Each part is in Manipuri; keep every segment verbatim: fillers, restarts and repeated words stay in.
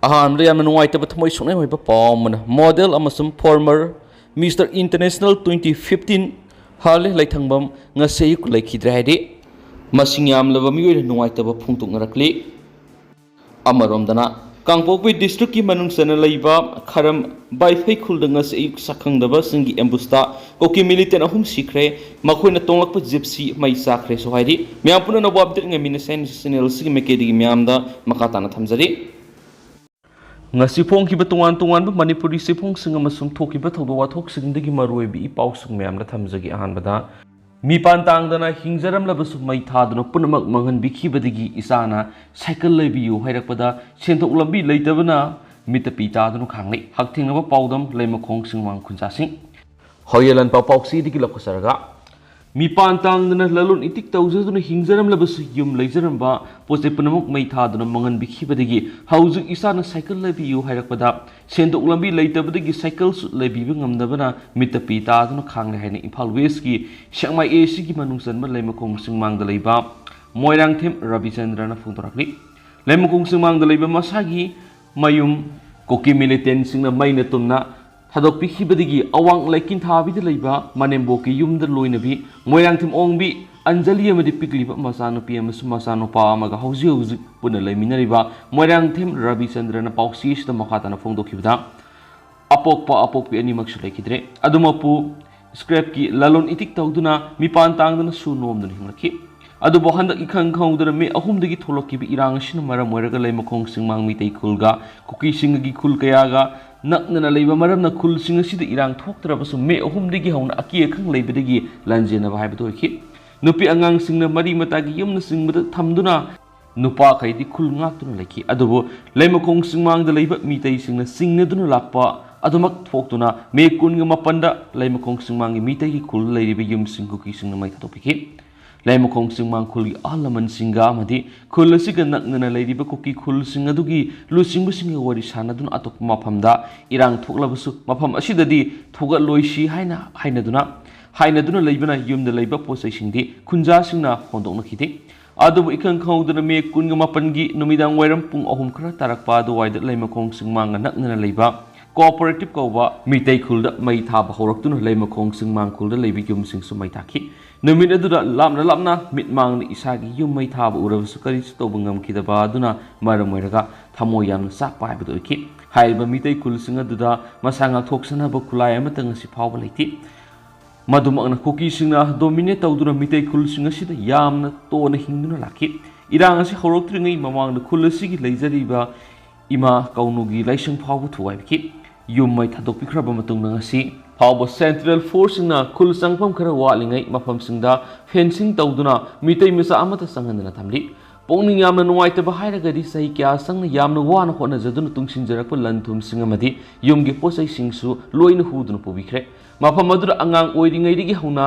ꯑꯍꯥꯟꯕꯗ ꯌꯥꯝꯅ ꯅꯨꯡꯉꯥꯏꯇꯕ ꯊꯃꯣꯏ ꯁꯣꯛꯅꯤꯡꯉꯥꯏ ꯑꯣꯏꯕ ꯄꯥꯎ ꯑꯃꯅ, ꯃꯣꯗꯦꯜ ꯑꯃꯁꯨꯡ former mister international twenty fifteen ꯍꯥꯔꯂꯦ ꯂꯩꯊꯪꯕꯝ ꯉꯁꯤ ꯑꯌꯨꯛ ꯂꯩꯈꯤꯗ꯭ꯔꯦ ꯍꯥꯏꯗꯤ ꯃꯁꯤꯡ ꯌꯥꯝꯂꯕ ꯃꯤꯑꯣꯏꯅ ꯅꯨꯡꯉꯥꯏꯇꯕ ꯐꯣꯡꯗꯣꯛꯅꯔꯛꯂꯤ꯫ ꯑꯃꯔꯣꯝꯗꯅ, ꯀꯥꯡꯄꯣꯛꯄꯤ ꯗꯤꯁꯇ꯭ꯔꯤꯛꯀꯤ ꯃꯅꯨꯡ ꯆꯟꯅ ꯂꯩꯕ ꯈꯔꯝ ꯕꯥꯏꯐꯩ ꯈꯨꯜꯗ ꯉꯁꯤ ꯑꯌꯨꯛ ꯁꯛꯈꯪꯗꯕꯁꯤꯡꯒꯤ ꯑꯦꯝꯕꯨꯁꯇ ꯀꯨꯀꯤ ꯃꯤꯂꯤꯇꯦꯟ ꯑꯍꯨꯝ ꯁꯤꯈ꯭ꯔꯦ꯫ ꯃꯈꯣꯏꯅ ꯇꯣꯡꯂꯛꯄ ꯖꯤꯞꯁꯤ ꯃꯩ ꯆꯥꯈ꯭ꯔꯦꯁꯨ ꯍꯥꯏꯔꯤ꯫ ꯃꯌꯥꯝ ꯄꯨꯝꯅꯃꯛ ꯑꯞꯗꯦꯠ ꯉꯥꯏꯃꯤꯟꯅꯁꯦ ꯍꯥꯏꯅ ꯆꯦꯅꯦꯜ ꯑꯁꯤꯒꯤ ꯃꯥꯏꯀꯩꯗꯒꯤ ꯃꯌꯥꯝꯗ ꯃꯈꯥ ꯇꯥꯅ ꯊꯝꯖꯔꯤ꯫ ꯉꯁꯤ ꯐꯣꯡꯈꯤꯕ ꯇꯣꯉꯥꯟ ꯇꯣꯉꯥꯟꯕ ꯃꯅꯤꯄꯨꯔꯤ ꯆꯦꯐꯣꯡꯁꯤꯡ ꯑꯃꯁꯨꯡ ꯊꯣꯛꯈꯤꯕ ꯊꯧꯗꯣꯛ ꯋꯥꯊꯣꯛꯁꯤꯡꯗꯒꯤ ꯃꯔꯨꯑꯣꯏꯕ ꯏ ꯄꯥꯎꯁꯤꯡ ꯃꯌꯥꯝꯗ ꯊꯝꯖꯒꯦ꯫ ꯑꯍꯥꯟꯕꯗ, ꯃꯤꯄꯥꯟ ꯇꯥꯡꯗꯅ ꯍꯤꯡꯖꯔꯝꯂꯕꯁꯨ ꯃꯩ ꯊꯥꯗꯨꯅ ꯄꯨꯝꯅꯃꯛ ꯃꯥꯡꯍꯟꯕꯤꯈꯤꯕꯗꯒꯤ ꯏꯆꯥꯅ ꯁꯥꯏꯀꯜ ꯂꯩꯕꯤꯌꯨ ꯍꯥꯏꯔꯛꯄꯗ ꯁꯦꯟꯊꯣꯛ ꯂꯝꯕꯤ ꯂꯩꯇꯕꯅ ꯃꯤꯠꯇ ꯄꯤ ꯇꯥꯗꯨꯅ ꯈꯥꯡꯂꯤ꯫ ꯍꯛꯊꯦꯡꯅꯕ ꯄꯥꯎꯗꯝ, ꯂꯩꯃꯈꯣꯡ ꯆꯤꯡꯃꯥꯡ ꯈꯨꯟꯖꯥꯁꯤꯡ꯫ ꯍꯣꯌꯦꯂꯟ ꯄꯥꯎ ꯄꯥꯎꯆꯦꯗꯒꯤ ꯂꯧꯈꯠꯆꯔꯒ, ꯃꯤꯄꯥꯟ ꯇꯥꯡꯗꯅ ꯂꯂꯣꯟ ꯏꯇꯤꯛ ꯇꯧꯖꯗꯨꯅ ꯍꯤꯡꯖꯔꯝꯂꯕꯁꯨ ꯌꯨꯝ ꯂꯩꯖꯔꯝꯕ ꯄꯣꯠ ꯆꯩ ꯄꯨꯝꯅꯃꯛ ꯃꯩ ꯊꯥꯗꯨꯅ ꯃꯥꯡꯍꯟꯕꯤꯈꯤꯕꯗꯒꯤ ꯍꯧꯖꯤꯛ ꯏꯆꯥꯅ ꯁꯥꯏꯀꯜ ꯂꯩꯕꯤꯌꯨ ꯍꯥꯏꯔꯛꯄꯗ ꯁꯦꯟꯊꯣꯛ ꯂꯝꯕꯤ ꯂꯩꯇꯕꯗꯒꯤ ꯁꯥꯏꯀꯜꯁꯨ ꯂꯩꯕꯤꯕ ꯉꯝꯗꯕꯅ ꯃꯤꯠꯇ ꯄꯤ ꯇꯥꯗꯨꯅ ꯈꯥꯡꯂꯦ ꯍꯥꯏꯅ ꯏꯝꯐꯥꯜ ꯋꯦꯁꯀꯤ ꯁꯦꯛꯃꯥꯏ ꯑꯦ ꯁꯤꯒꯤ ꯃꯅꯨꯡ ꯆꯟꯕ ꯂꯩꯃꯈꯣꯡ ꯆꯤꯡꯃꯥꯡꯗ ꯂꯩꯕ ꯃꯣꯏꯔꯥꯡꯊꯦꯝ ꯔꯕꯤꯆꯟꯗ꯭ꯔꯅ ꯐꯣꯡꯗꯣꯔꯛꯂꯤ꯫ ꯂꯩꯃꯈꯣꯡ ꯆꯤꯡꯃꯥꯡꯗ ꯂꯩꯕ ꯃꯁꯥꯒꯤ ꯃꯌꯨꯝ ꯀꯨꯀꯤ ꯃꯤꯂꯤꯇꯦꯟꯁꯤꯡꯅ ꯃꯩꯅ ꯇꯨꯝꯅ ꯊꯥꯗꯣꯛꯄꯤꯈꯤꯕꯗꯒꯤ ꯑꯋꯥꯡ ꯂꯩꯀꯤꯟꯊꯥꯕꯤꯗ ꯂꯩꯕ ꯃꯅꯦꯝꯕꯣꯛꯀꯤ ꯌꯨꯝꯗ ꯂꯣꯏꯅꯕꯤ ꯃꯣꯏꯔꯥꯡꯊꯦꯝ ꯑꯣꯡꯕꯤ ꯑꯟꯖꯂꯤ ꯑꯃꯗꯤ ꯄꯤꯛꯂꯤꯕ ꯃꯆꯥꯅꯨꯄꯤ ꯑꯃꯁꯨꯡ ꯃꯆꯥꯅꯨꯄꯥ ꯑꯃꯒ ꯍꯧꯖꯤꯛ ꯍꯧꯖꯤꯛ ꯄꯨꯟꯅ ꯂꯩꯃꯤꯟꯅꯔꯤꯕ ꯃꯣꯏꯔꯥꯡꯊꯦꯝ ꯔꯕꯤꯆꯟꯗ꯭ꯔꯅ ꯄꯥꯎꯆꯦ ꯑꯁꯤꯗ ꯃꯈꯥ ꯇꯥꯅ ꯐꯣꯡꯗꯣꯛꯈꯤꯕꯗ, ꯑꯄꯣꯛꯄ ꯑꯄꯣꯛꯄꯤ ꯑꯅꯤꯃꯛꯁꯨ ꯂꯩꯈꯤꯗ꯭ꯔꯦ꯫ ꯑꯗꯨꯃꯛꯄꯨ ꯁ꯭ꯀ꯭ꯔꯦꯞꯀꯤ ꯂꯂꯣꯟ ꯏꯇꯤꯛ ꯇꯧꯗꯨꯅ ꯃꯤꯄꯥꯟ ꯇꯥꯡꯗꯅ ꯁꯨ ꯅꯣꯝꯗꯨꯅ ꯍꯤꯡꯂꯛꯈꯤ꯫ ꯑꯗꯨꯕꯨ ꯍꯟꯗꯛ ꯏꯈꯪ ꯈꯪꯍꯧꯗꯅ ꯃꯦ ꯑꯍꯨꯝꯗꯒꯤ ꯊꯣꯛꯂꯛꯈꯤꯕ ꯏꯔꯥꯡ ꯑꯁꯤꯅ ꯃꯔꯝ ꯑꯣꯏꯔꯒ ꯂꯩꯃꯈꯣꯡ ꯆꯤꯡꯃꯥꯡ ꯃꯤꯇꯩ ꯈꯨꯜꯒ ꯀꯨꯀꯤꯁꯤꯡꯒꯤ ꯈꯨꯜ ꯀꯌꯥꯒ ꯅꯛꯅꯅ ꯂꯩꯕ ꯃꯔꯝꯅ ꯈꯨꯜꯁꯤꯡ ꯑꯁꯤꯗ ꯏꯔꯥꯡ ꯊꯣꯛꯇ꯭ꯔꯕꯁꯨ ꯃꯦ ꯑꯍꯨꯝꯗꯒꯤ ꯍꯧꯅ ꯑꯀꯤ ꯑꯈꯪ ꯂꯩꯕꯗꯒꯤ ꯂꯥꯟꯖꯦꯟꯅꯕ ꯍꯥꯏꯕꯗꯨ ꯑꯣꯏꯈꯤ꯫ ꯅꯨꯄꯤ ꯑꯉꯥꯡꯁꯤꯡꯅ ꯃꯔꯤ ꯃꯇꯥꯒꯤ ꯌꯨꯝꯅꯆꯤꯡꯕꯗ ꯊꯝꯗꯨꯅ ꯅꯨꯄꯥꯈꯩꯗꯤ ꯈꯨꯜ ꯉꯥꯛꯇꯨꯅ ꯂꯩꯈꯤ꯫ ꯑꯗꯨꯕꯨ ꯂꯩꯃꯈꯣꯡ ꯆꯤꯡꯃꯥꯡꯗ ꯂꯩꯕ ꯃꯤꯇꯩꯁꯤꯡꯅ ꯆꯤꯡꯅꯗꯨꯅ ꯂꯥꯛꯄ ꯑꯗꯨꯃꯛ ꯊꯣꯛꯇꯨꯅ ꯃꯦ ꯀꯨꯟꯒ ꯃꯥꯄꯟꯗ ꯂꯩꯃꯈꯣꯡ ꯆꯤꯡꯃꯥꯡꯒꯤ ꯃꯤꯇꯩꯒꯤ ꯈꯨꯜ ꯂꯩꯔꯤꯕ ꯌꯨꯝꯁꯤꯡ ꯀꯨꯀꯤꯁꯤꯡꯅ ꯃꯩ ꯊꯥꯗꯣꯛꯄꯤꯈꯤ꯫ ꯂꯩꯃꯈꯣꯡ ꯆꯤꯡꯃꯥꯡ ꯈꯨꯜꯒꯤ ꯑꯍꯜ ꯂꯃꯟꯁꯤꯡꯒ ꯑꯃꯗꯤ ꯈꯨꯜ ꯑꯁꯤꯒ ꯅꯛꯅꯅ ꯂꯩꯔꯤꯕ ꯀꯨꯀꯤ ꯈꯨꯜꯁꯤꯡ ꯑꯗꯨꯒꯤ ꯂꯨꯆꯤꯡꯕꯁꯤꯡꯒ ꯋꯥꯔꯤ ꯁꯥꯟꯅꯗꯨꯅ ꯑꯇꯣꯞꯄ ꯃꯐꯝꯗ ꯏꯔꯥꯡ ꯊꯣꯛꯂꯕꯁꯨ ꯃꯐꯝ ꯑꯁꯤꯗꯗꯤ ꯊꯣꯛꯂꯛꯂꯣꯏꯁꯤ ꯍꯥꯏꯅ ꯍꯥꯏꯅꯗꯨꯅ ꯍꯥꯏꯅꯗꯨꯅ ꯂꯩꯕꯅ ꯌꯨꯝꯗ ꯂꯩꯕ ꯄꯣꯠ ꯆꯩꯁꯤꯡꯗꯤ ꯈꯨꯟꯖꯥꯁꯤꯡꯅ ꯍꯣꯟꯗꯣꯛꯅꯈꯤꯗꯦ꯫ ꯑꯗꯨꯕꯨ ꯏꯈꯪ ꯈꯪꯍꯧꯗꯅ ꯃꯦ ꯀꯨꯟꯒ ꯃꯥꯄꯟꯒꯤ ꯅꯨꯃꯤꯗꯥꯡ ꯋꯥꯏꯔꯝ ꯄꯨꯡ ꯑꯍꯨꯝ ꯈꯔ ꯇꯥꯔꯛꯄ ꯑꯗꯨꯋꯥꯏꯗ ꯂꯩꯃꯈꯣꯡ ꯆꯤꯡꯃꯥꯡꯒ ꯅꯛꯅꯅ ꯂꯩꯕ ꯀꯣꯑꯣꯄꯔꯦꯇꯤꯚ ꯀꯧꯕ ꯃꯤꯇꯩ ꯈꯨꯜꯗ ꯃꯩ ꯊꯥꯕ ꯍꯧꯔꯛꯇꯨꯅ ꯂꯩꯃꯈꯣꯡ ꯆꯤꯡꯃꯥꯡ ꯈꯨꯜꯗ ꯂꯩꯕ ꯌꯨꯝꯁꯤꯡꯁꯨ ꯃꯩ ꯊꯥꯈꯤ꯫ ꯅꯨꯃꯤꯠ ꯑꯗꯨꯗ ꯂꯥꯞꯅ ꯂꯥꯞꯅ ꯃꯤꯠꯃꯥꯡꯗ ꯏꯁꯥꯒꯤ ꯌꯨꯝ ꯃꯩ ꯊꯥꯕ ꯎꯔꯕꯁꯨ ꯀꯔꯤꯁꯨ ꯇꯧꯕ ꯉꯝꯈꯤꯗꯕ ꯑꯗꯨꯅ ꯃꯔꯝ ꯑꯣꯏꯔꯒ ꯊꯃꯣꯏ ꯌꯥꯝꯅ ꯆꯥꯛꯄ ꯍꯥꯏꯕꯗꯨ ꯑꯣꯏꯈꯤ꯫ ꯍꯥꯏꯔꯤꯕ ꯃꯤꯇꯩ ꯈꯨꯜꯁꯤꯡ ꯑꯗꯨꯗ ꯃꯁꯥ ꯉꯥꯛꯊꯣꯛꯆꯅꯕ ꯈꯨꯠꯂꯥꯏ ꯑꯃꯠꯇ ꯉꯁꯤ ꯐꯥꯎꯕ ꯂꯩꯇꯦ꯫ ꯃꯗꯨꯃꯛꯅ ꯀꯨꯀꯤꯁꯤꯡꯅ ꯗꯣꯃꯤꯅꯦꯠ ꯇꯧꯗꯨꯅ ꯃꯤꯇꯩ ꯈꯨꯜꯁꯤꯡ ꯑꯁꯤꯗ ꯌꯥꯝꯅ ꯇꯣꯟꯅ ꯍꯤꯡꯗꯨꯅ ꯂꯥꯛꯈꯤ꯫ ꯏꯔꯥꯡ ꯑꯁꯤ ꯍꯧꯔꯛꯇ꯭ꯔꯤꯉꯩ ꯃꯃꯥꯡꯗ ꯈꯨꯜ ꯑꯁꯤꯒꯤ ꯂꯩꯖꯔꯤꯕ ꯏꯃꯥ ꯀꯧꯅꯨꯒꯤ ꯂꯥꯏꯁꯪ ꯐꯥꯎꯕ ꯊꯨꯒꯥꯏꯕꯤꯈꯤ꯫ ꯌꯨꯝ ꯃꯩ ꯊꯥꯗꯣꯛꯄꯤꯈ꯭ꯔꯕ ꯃꯇꯨꯡꯗ ꯉꯁꯤ ꯐꯥꯎꯕ ꯁꯦꯟꯇ꯭ꯔꯦꯜ ꯐꯣꯔꯁꯁꯤꯡꯅ ꯈꯨꯜ ꯆꯪꯐꯝ ꯈꯔ ꯋꯥꯠꯂꯤꯉꯩ ꯃꯐꯝꯁꯤꯡꯗ ꯐꯦꯟꯁꯤꯡ ꯇꯧꯗꯨꯅ ꯃꯤꯇꯩ ꯃꯆꯥ ꯑꯃꯠꯇ ꯆꯪꯍꯟꯗꯅ ꯊꯝꯂꯤ꯫ ꯄꯨꯛꯅꯤꯡ ꯌꯥꯝꯅ ꯅꯨꯡꯉꯥꯏꯇꯕ ꯍꯥꯏꯔꯒꯗꯤ ꯆꯍꯤ ꯀꯌꯥ ꯆꯪꯅ ꯌꯥꯝꯅ ꯋꯥꯅ ꯍꯣꯠꯅꯖꯗꯨꯅ ꯇꯨꯡꯁꯤꯟꯖꯔꯛꯄ ꯂꯟ ꯊꯨꯝꯁꯤꯡ ꯑꯃꯗꯤ ꯌꯨꯝꯒꯤ ꯄꯣꯠ ꯆꯩꯁꯤꯡꯁꯨ ꯂꯣꯏꯅ ꯍꯨꯗꯨꯅ ꯄꯨꯕꯤꯈ꯭ꯔꯦ꯫ ꯃꯐꯝ ꯑꯗꯨꯗ ꯑꯉꯥꯡ ꯑꯣꯏꯔꯤꯉꯩꯗꯒꯤ ꯍꯧꯅ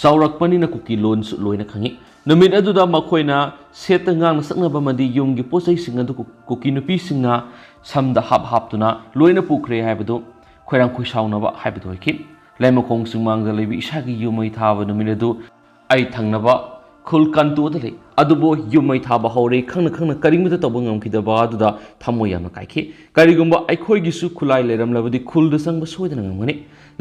ꯆꯥꯎꯔꯛꯄꯅꯤꯅ ꯀꯨꯀꯤ ꯂꯣꯟꯁꯨ ꯂꯣꯏꯅ ꯈꯪꯏ꯫ ꯅꯨꯃꯤꯠ ꯑꯗꯨꯗ ꯃꯈꯣꯏꯅ ꯁꯦꯠꯇ ꯉꯥꯡꯅ ꯁꯛꯅꯕ ꯑꯃꯗꯤ ꯌꯨꯝꯒꯤ ꯄꯣꯠ ꯆꯩꯁꯤꯡ ꯑꯗꯨ ꯀꯨ-, ꯀꯨꯀꯤ ꯅꯨꯄꯤꯁꯤꯡꯅ ꯁꯝꯗ ꯍꯥꯞ ꯍꯥꯞꯇꯨꯅ ꯂꯣꯏꯅ ꯄꯨꯈ꯭ꯔꯦ ꯍꯥꯏꯕꯗꯨ ꯈꯣꯏꯔꯥꯡ ꯈꯣꯏꯁꯥꯎꯅꯕ ꯍꯥꯏꯕꯗꯨ ꯑꯣꯏꯈꯤ꯫ ꯂꯩꯃꯈꯣꯡ ꯆꯤꯡꯃꯥꯡꯗ ꯂꯩꯕ ꯏꯁꯥꯒꯤ ꯌꯨꯝ ꯃꯩ ꯊꯥꯕ ꯅꯨꯃꯤꯠ ꯑꯗꯨ ꯑꯩ ꯊꯪꯅꯕ ꯈꯨꯜ ꯀꯟꯇꯨꯗ ꯂꯩ꯫ ꯑꯗꯨꯕꯨ ꯌꯨꯝ ꯃꯩ ꯊꯥꯕ ꯍꯧꯔꯦ ꯈꯪꯅ ꯈꯪꯅ ꯀꯔꯤꯃꯠꯇ ꯇꯧꯕ ꯉꯝꯈꯤꯗꯕ ꯑꯗꯨꯗ ꯊꯃꯣꯏ ꯌꯥꯝꯅ ꯀꯥꯏꯈꯤ꯫ ꯀꯔꯤꯒꯨꯝꯕ ꯑꯩꯈꯣꯏꯒꯤꯁꯨ ꯈꯨꯠꯂꯥꯏ ꯂꯩꯔꯝꯂꯕꯗꯤ ꯈꯨꯜꯗ ꯆꯪꯕ ꯁꯣꯏꯗꯅ ꯉꯝꯒꯅꯤ꯫